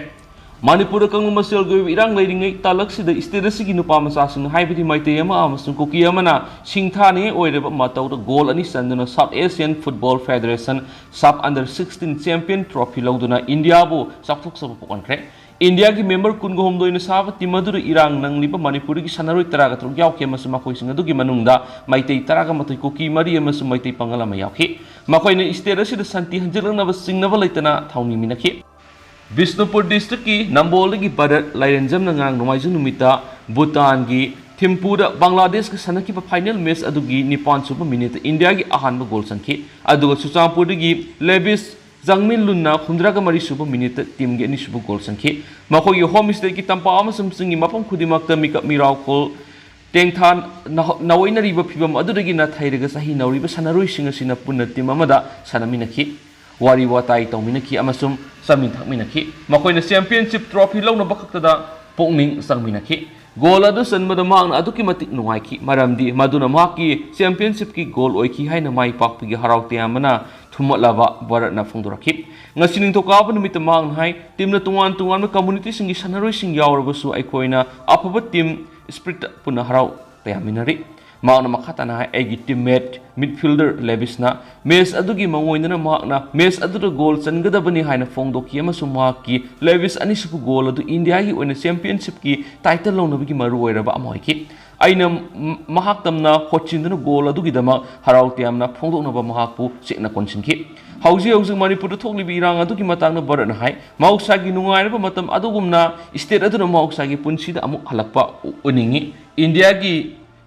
ꯃꯅꯤꯄꯨꯔꯗ ꯀꯥꯡꯂꯨꯞ ꯃꯁꯦꯜꯒꯤ ꯑꯣꯏꯕ ꯏꯔꯥꯡ ꯂꯩꯔꯤꯉꯩ ꯇꯥꯂꯛꯁꯤꯗ state ꯑꯁꯤꯒꯤ ꯅꯨꯄꯥ ꯃꯆꯥꯁꯤꯡꯅ ꯍꯥꯏꯕꯗꯤ ꯃꯩꯇꯩ ꯑꯃ ꯑꯃꯁꯨꯡ ꯀꯨꯀꯤ ꯑꯃꯅ ꯁꯤꯡ ꯊꯥꯅꯤꯡꯉꯥꯏ ꯑꯣꯏꯔꯕ ꯃꯇꯧꯗ goal ꯑꯅꯤ ꯆꯟꯗꯨꯅ South Asian Football Federation Sub Under sixteen Champion Trophy ꯂꯧꯗꯨꯅ ꯏꯟꯗꯤꯌꯥꯕꯨ ꯆꯥꯎꯊꯣꯛꯆꯕ ꯄꯣꯛꯍꯟꯈ꯭ꯔꯦ꯫ ꯏꯟꯗꯤꯌꯥꯒꯤ member ꯀꯨꯟꯒ ꯍꯨꯝꯗꯣꯏꯅ ꯁꯥꯕ team ꯑꯗꯨꯗ ꯏꯔꯥꯡ ꯅꯪꯂꯤꯕ ꯃꯅꯤꯄꯨꯔꯗꯒꯤ ꯁꯥꯟꯅꯔꯣꯏ ꯇꯔꯥꯒ ꯇꯔꯨꯛ ꯌꯥꯎꯈꯤ ꯑꯃꯁꯨꯡ ꯃꯈꯣꯏꯁꯤꯡ ꯑꯗꯨꯒꯤ ꯃꯅꯨꯡꯗ ꯃꯩꯇꯩ ꯇꯔꯥꯒ ꯃꯥꯊꯣꯏ, ꯀꯨꯀꯤ ꯃꯔꯤ ꯑꯃꯁꯨꯡ ꯃꯩꯇꯩ ꯄꯥꯉꯜ ꯑꯃ ꯌꯥꯎꯈꯤ꯫ ꯃꯈꯣꯏꯅ state ꯑꯁꯤꯗ ꯁꯥꯟꯇꯤ ꯍꯟꯖꯤꯜꯂꯛꯅꯕ ꯆꯤꯡꯅꯕ ꯂꯩꯇꯅ ꯊꯧꯅꯤꯃꯤꯟꯅꯈꯤ꯫ ꯕꯤꯁꯅꯨꯄꯨꯔ districtꯀꯤ ꯅꯝꯕꯣꯜꯗꯒꯤ ꯚꯥꯔꯠ ꯂꯥꯏꯔꯦꯟꯖꯝꯅ ꯉꯔꯥꯡ ꯅꯣꯡꯃꯥꯏꯖꯤꯡ ꯅꯨꯃꯤꯠꯇ ꯚꯨꯇꯥꯟꯒꯤ ꯊꯤꯝꯄꯨꯗ ꯕꯪꯒ꯭ꯂꯥꯗꯦꯁꯀ ꯁꯥꯟꯅꯈꯤꯕ final match ꯑꯗꯨꯒꯤ ꯅꯤꯄꯥꯟ ꯁꯨꯕ minuteꯇ ꯏꯟꯗꯤꯌꯥꯒꯤ ꯑꯍꯥꯟꯕ goal ꯆꯟꯈꯤ꯫ ꯑꯗꯨꯒ ꯆꯨꯔꯆꯥꯟꯄꯨꯔꯗꯒꯤ ꯂꯦꯕꯤꯁ ꯖꯪꯃꯤꯟꯂꯨꯟꯅ ꯍꯨꯝꯗ꯭ꯔꯥꯒ ꯃꯔꯤ ꯁꯨꯕ minuteꯇ teamꯒꯤ ꯑꯅꯤꯁꯨꯕ goal ꯆꯟꯈꯤ꯫ ꯃꯈꯣꯏꯒꯤ home stateꯀꯤ ꯇꯝꯄꯥꯛ ꯑꯃꯁꯨꯡ ꯆꯤꯡꯒꯤ ꯃꯐꯝ ꯈꯨꯗꯤꯡꯃꯛꯇ ꯃꯤꯀꯞ ꯃꯤꯔꯥꯎꯈꯣꯜ ꯇꯦꯡꯊꯥ ꯅꯍ-, ꯅꯥꯑꯣꯏꯅꯔꯤꯕ ꯐꯤꯚꯝ ꯑꯗꯨꯗꯒꯤ ꯅꯥꯊꯩꯔꯒ ꯆꯍꯤ ꯅꯧꯔꯤꯕ ꯁꯥꯟꯅꯔꯣꯏꯁꯤꯡ ꯑꯁꯤꯅ ꯄꯨꯟꯅ team ꯑꯃꯗ ꯁꯥꯟꯅꯃꯤꯟꯅꯈꯤ꯫ ꯋꯥꯔꯤ ꯋꯥꯇꯥꯏ ꯇꯧꯃꯤꯟꯅꯈꯤ ꯑꯃꯁꯨꯡ ꯆꯥꯃꯤꯟ ꯊꯛꯃꯤꯟꯅꯈꯤ꯫ ꯃꯈꯣꯏꯅ championship trophy ꯂꯧꯅꯕ ꯈꯛꯇꯗ ꯄꯨꯛꯅꯤꯡ ꯆꯪꯃꯤꯟꯅꯈꯤ꯫ Goal ꯑꯗꯨ ꯆꯟꯕꯗ ꯃꯍꯥꯛꯅ ꯑꯗꯨꯛꯀꯤ ꯃꯇꯤꯛ ꯅꯨꯡꯉꯥꯏꯈꯤ, ꯃꯔꯝꯗꯤ ꯃꯗꯨꯅ ꯃꯍꯥꯛꯀꯤ championshipꯀꯤ goal ꯑꯣꯏꯈꯤ ꯍꯥꯏꯅ ꯃꯥꯏ ꯄꯥꯛꯄꯒꯤ ꯍꯔꯥꯎ ꯇꯌꯥꯝꯕꯅ ꯊꯨꯝꯃꯠꯂꯕ ꯚꯥꯔꯠꯅ ꯐꯣꯡꯗꯣꯔꯛꯈꯤ꯫ ꯉꯁꯤ ꯅꯤꯡꯊꯧꯀꯥꯕ ꯅꯨꯃꯤꯠꯇ ꯃꯍꯥꯛꯅ ꯍꯥꯏ, teamꯅ ꯇꯣꯉꯥꯟ ꯇꯣꯉꯥꯟꯕ communityꯁꯤꯡꯒꯤ ꯁꯥꯟꯅꯔꯣꯏꯁꯤꯡ ꯌꯥꯎꯔꯕꯁꯨ ꯑꯩꯈꯣꯏꯅ ꯑꯐꯕ team spiritꯇ ꯄꯨꯟꯅ ꯍꯔꯥꯎ ꯇꯌꯥꯝꯃꯤꯟꯅꯔꯤ꯫ ꯃꯍꯥꯛꯅ ꯃꯈꯥ ꯇꯥꯅ ꯍꯥꯏ, ꯑꯩꯒꯤ teammate midfielder ꯂꯦꯕꯤꯁꯅ match ꯑꯗꯨꯒꯤ ꯃꯉꯣꯟꯗꯅ ꯃꯍꯥꯛꯅ match ꯑꯗꯨꯗ goal ꯆꯟꯒꯗꯕꯅꯤ ꯍꯥꯏꯅ ꯐꯣꯡꯗꯣꯛꯈꯤ ꯑꯃꯁꯨꯡ ꯃꯍꯥꯛꯀꯤ ꯂꯦꯕꯤꯁ ꯑꯅꯤꯁꯨꯕ goal ꯑꯗꯨ ꯏꯟꯗꯤꯌꯥꯒꯤ ꯑꯣꯏꯅ championshipꯀꯤ title ꯂꯧꯅꯕꯒꯤ ꯃꯔꯨꯑꯣꯏꯔꯕ ꯑꯃ ꯑꯣꯏꯈꯤ꯫ ꯑꯩꯅ ꯃ-, ꯃꯍꯥꯛ ꯇꯝꯅ ꯍꯣꯠꯆꯤꯟꯗꯨꯅ goal ꯑꯗꯨꯒꯤꯗꯃꯛ ꯍꯔꯥꯎ ꯇꯌꯥꯝꯅ ꯐꯣꯡꯗꯣꯛꯅꯕ ꯃꯍꯥꯛꯄꯨ ꯆꯦꯠꯅ ꯀꯣꯟꯁꯤꯟꯈꯤ꯫ ꯍꯧꯖꯤꯛ ꯍꯧꯖꯤꯛ ꯃꯅꯤꯄꯨꯔꯗ ꯊꯣꯛꯂꯤꯕ ꯏꯔꯥꯡ ꯑꯗꯨꯒꯤ ꯃꯇꯥꯡꯗ ꯚꯥꯔꯠꯅ ꯍꯥꯏ, ꯃꯍꯧꯁꯥꯒꯤ ꯅꯨꯡꯉꯥꯏꯔꯕ ꯃꯇꯝ ꯑꯗꯨꯒꯨꯝꯅ state ꯑꯗꯨꯅ ꯃꯍꯧꯁꯥꯒꯤ ꯄꯨꯟꯁꯤꯗ ꯑꯃꯨꯛ ꯍꯜꯂꯛꯄ ꯎ-, ꯎꯅꯤꯡꯏ꯫ ꯏꯟꯗꯤꯌꯥꯒꯤ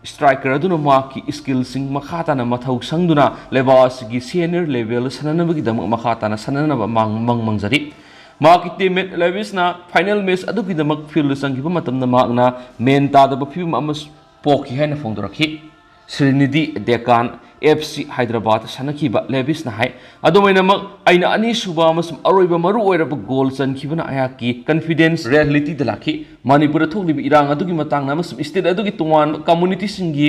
striker ꯑꯗꯨꯅ ꯃꯍꯥꯛꯀꯤ skillꯁꯤꯡ ꯃꯈꯥ ꯇꯥꯅ ꯃꯊꯧ ꯁꯪꯗꯨꯅ ꯂꯩꯕꯥꯛ ꯑꯁꯤꯒꯤ senior levelꯗ ꯁꯥꯟꯅꯅꯕꯒꯤꯗꯃꯛ ꯃꯈꯥ ꯇꯥꯅ ꯁꯥꯟꯅꯅꯕ ꯃꯪ-, ꯃꯪ ꯃꯪꯖꯔꯤ꯫ ꯃꯍꯥꯛꯀꯤ teammate ꯂꯦꯕꯤꯁꯅ final match ꯑꯗꯨꯒꯤꯗꯃꯛ fieldꯗ ꯆꯪꯈꯤꯕ ꯃꯇꯝꯗ ꯃꯍꯥꯛꯅ ꯃꯦꯟ ꯇꯥꯗꯕ ꯐꯤꯕꯝ ꯑꯃ ꯄꯣꯛꯈꯤ ꯍꯥꯏꯅ ꯐꯣꯡꯗꯣꯔꯛꯈꯤ꯫ ꯁ꯭ꯔꯤꯅꯤꯙꯤ ꯗꯦꯀꯥꯟ F C ꯍꯥꯏꯗ꯭ꯔꯕꯥꯗꯇ ꯁꯥꯟꯅꯈꯤꯕ ꯂꯦꯕꯤꯁꯅ ꯍꯥꯏ, ꯑꯗꯨꯃꯥꯏꯅꯃꯛ ꯑꯩꯅ ꯑꯅꯤꯁꯨꯕ ꯑꯃꯁꯨꯡ ꯑꯔꯣꯏꯕ ꯃꯔꯨꯑꯣꯏꯔꯕ goal ꯆꯟꯈꯤꯕꯅ ꯑꯩꯍꯥꯛꯀꯤ confidenceꯗ ꯂꯩꯇꯅ ꯂꯥꯛꯈꯤ꯫ ꯃꯅꯤꯄꯨꯔꯗ ꯊꯣꯛꯂꯤꯕ ꯏꯔꯥꯡ ꯑꯗꯨꯒꯤ ꯃꯇꯥꯡꯗ ꯑꯃꯁꯨꯡ state ꯑꯗꯨꯒꯤ ꯇꯣꯉꯥꯟꯕ communityꯁꯤꯡꯒꯤ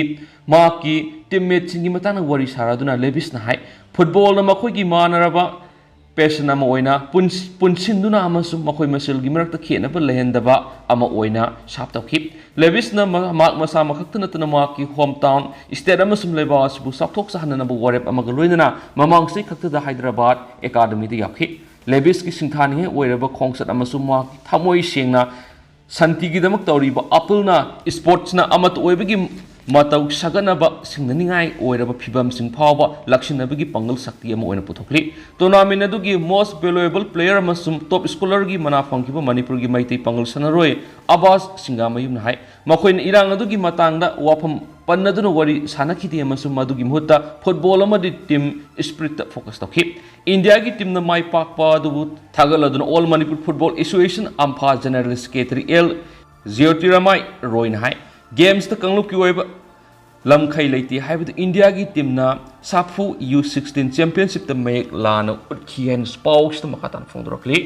ꯃꯍꯥꯛꯀꯤ teammateꯁꯤꯡꯒꯤ ꯃꯇꯥꯡꯗ ꯋꯥꯔꯤ ꯁꯥꯔꯗꯨꯅ ꯂꯦꯕꯤꯁꯅ ꯍꯥꯏ, footballꯅ ꯃꯈꯣꯏꯒꯤ ꯃꯥꯟꯅꯔꯕ ꯄꯦꯁꯟ ꯑꯃ ꯑꯣꯏꯅ ꯄꯨꯟꯁ-, ꯄꯨꯟꯁꯤꯟꯗꯨꯅ ꯑꯃꯁꯨꯡ ꯃꯈꯣꯏ ꯃꯁꯦꯜꯒꯤ ꯃꯔꯛꯇ ꯈꯦꯠꯅꯕ ꯂꯩꯍꯟꯗꯕ ꯑꯃ ꯑꯣꯏꯅ ꯁꯥꯞ ꯇꯧꯈꯤ꯫ ꯂꯦꯕꯤꯁꯅ ꯃ-, ꯃꯍꯥꯛ ꯃꯁꯥꯃꯛ ꯈꯛꯇ ꯅꯠꯇꯅ ꯃꯍꯥꯛꯀꯤ ꯍꯣꯝ ꯇꯥꯎꯟ ꯁ꯭ꯇꯦꯠ ꯑꯃꯁꯨꯡ ꯂꯩꯕꯥꯛ ꯑꯁꯤꯕꯨ ꯆꯥꯎꯊꯣꯛ ꯆꯍꯟꯅꯅꯕ ꯋꯥꯔꯦꯞ ꯑꯃꯒ ꯂꯣꯏꯅꯅ ꯃꯃꯥꯡ ꯆꯍꯤ ꯈꯛꯇꯗ ꯍꯥꯏꯗ꯭ꯔꯕꯥꯗ ꯑꯦꯀꯥꯗꯃꯤꯗ ꯌꯥꯎꯈꯤ꯫ ꯂꯦꯕꯤꯁꯀꯤ ꯁꯤꯡꯊꯥꯅꯤꯡꯉꯥꯏ ꯑꯣꯏꯔꯕ ꯈꯣꯡꯆꯠ ꯑꯃꯁꯨꯡ ꯃꯍꯥꯛꯀꯤ ꯊꯃꯣꯏ ꯁꯦꯡꯅ ꯁꯥꯟꯇꯤꯒꯤꯗꯃꯛ ꯇꯧꯔꯤꯕ ꯑꯄꯤꯜꯅ ꯁ꯭ꯄꯣꯔꯠꯁꯅ ꯑꯃꯠꯇ ꯑꯣꯏꯕꯒꯤ ꯃꯇꯧ ꯁꯥꯒꯠꯅꯕ ꯁꯤꯡꯅꯅꯤꯡꯉꯥꯏ ꯑꯣꯏꯔꯕ ꯐꯤꯚꯝꯁꯤꯡ ꯐꯥꯎꯕ ꯂꯥꯛꯁꯤꯟꯅꯕꯒꯤ ꯄꯥꯡꯒꯜ ꯁꯛꯇꯤ ꯑꯃ ꯑꯣꯏꯅ ꯄꯨꯊꯣꯛꯂꯤ꯫ ꯇꯣꯔꯅꯥꯃꯦꯟ ꯑꯗꯨꯒꯤ most valuable player ꯑꯃꯁꯨꯡ ꯇꯣꯞ ꯁ꯭ꯀꯣꯔꯔꯒꯤ ꯃꯅꯥ ꯐꯪꯈꯤꯕ ꯃꯅꯤꯄꯨꯔꯒꯤ ꯃꯩꯇꯩ ꯄꯥꯡꯒꯜ ꯁꯥꯟꯅꯔꯣꯏ ꯑꯕꯥꯁ ꯁꯤꯡꯒꯥꯃꯌꯨꯝꯅ ꯍꯥꯏ, ꯃꯈꯣꯏꯅ ꯏꯔꯥꯡ ꯑꯗꯨꯒꯤ ꯃꯇꯥꯡꯗ ꯋꯥꯐꯝ ꯄꯟꯅꯗꯨꯅ ꯋꯥꯔꯤ ꯁꯥꯟꯅꯈꯤꯗꯦ ꯑꯃꯁꯨꯡ ꯃꯗꯨꯒꯤ ꯃꯍꯨꯠꯇ ꯐꯨꯠꯕꯣꯜ ꯑꯃꯗꯤ ꯇꯤꯝ ꯁ꯭ꯄꯤꯔꯤꯠꯇ ꯐꯣꯀꯁ ꯇꯧꯈꯤ꯫ ꯏꯟꯗꯤꯌꯥꯒꯤ ꯇꯤꯝꯅ ꯃꯥꯏ ꯄꯥꯛꯄ ꯑꯗꯨꯕꯨ ꯊꯥꯒꯠꯂꯗꯨꯅ All Manipur Football Association, ꯑꯝꯐꯥ, ꯖꯦꯅꯔꯦꯜ ꯁꯦꯀ꯭ꯔꯦꯇꯔꯤ ꯑꯦꯜ ꯖ꯭ꯌꯣꯇꯤꯔꯃꯥꯏ ꯔꯣꯏꯅ ꯍꯥꯏ, ꯒꯦꯝꯁꯇ ꯀꯥꯡꯂꯨꯞꯀꯤ ꯑꯣꯏꯕ ꯂꯝꯈꯩ ꯂꯩꯇꯦ ꯍꯥꯏꯕꯗꯨ ꯏꯟꯗꯤꯌꯥꯒꯤ ꯇꯤꯝꯅ ꯁꯥꯐꯨ ꯌꯨ ꯁꯤꯛꯁꯇꯤꯟ ꯆꯦꯝꯄꯤꯌꯟꯁꯤꯞꯇ ꯃꯌꯦꯛ ꯂꯥꯅ ꯎꯠꯈꯤ ꯍꯥꯏꯅ ꯄꯥꯎꯁꯤꯗ ꯃꯈꯥ ꯇꯥꯅ ꯐꯣꯡꯗꯣꯔꯛꯂꯤ꯫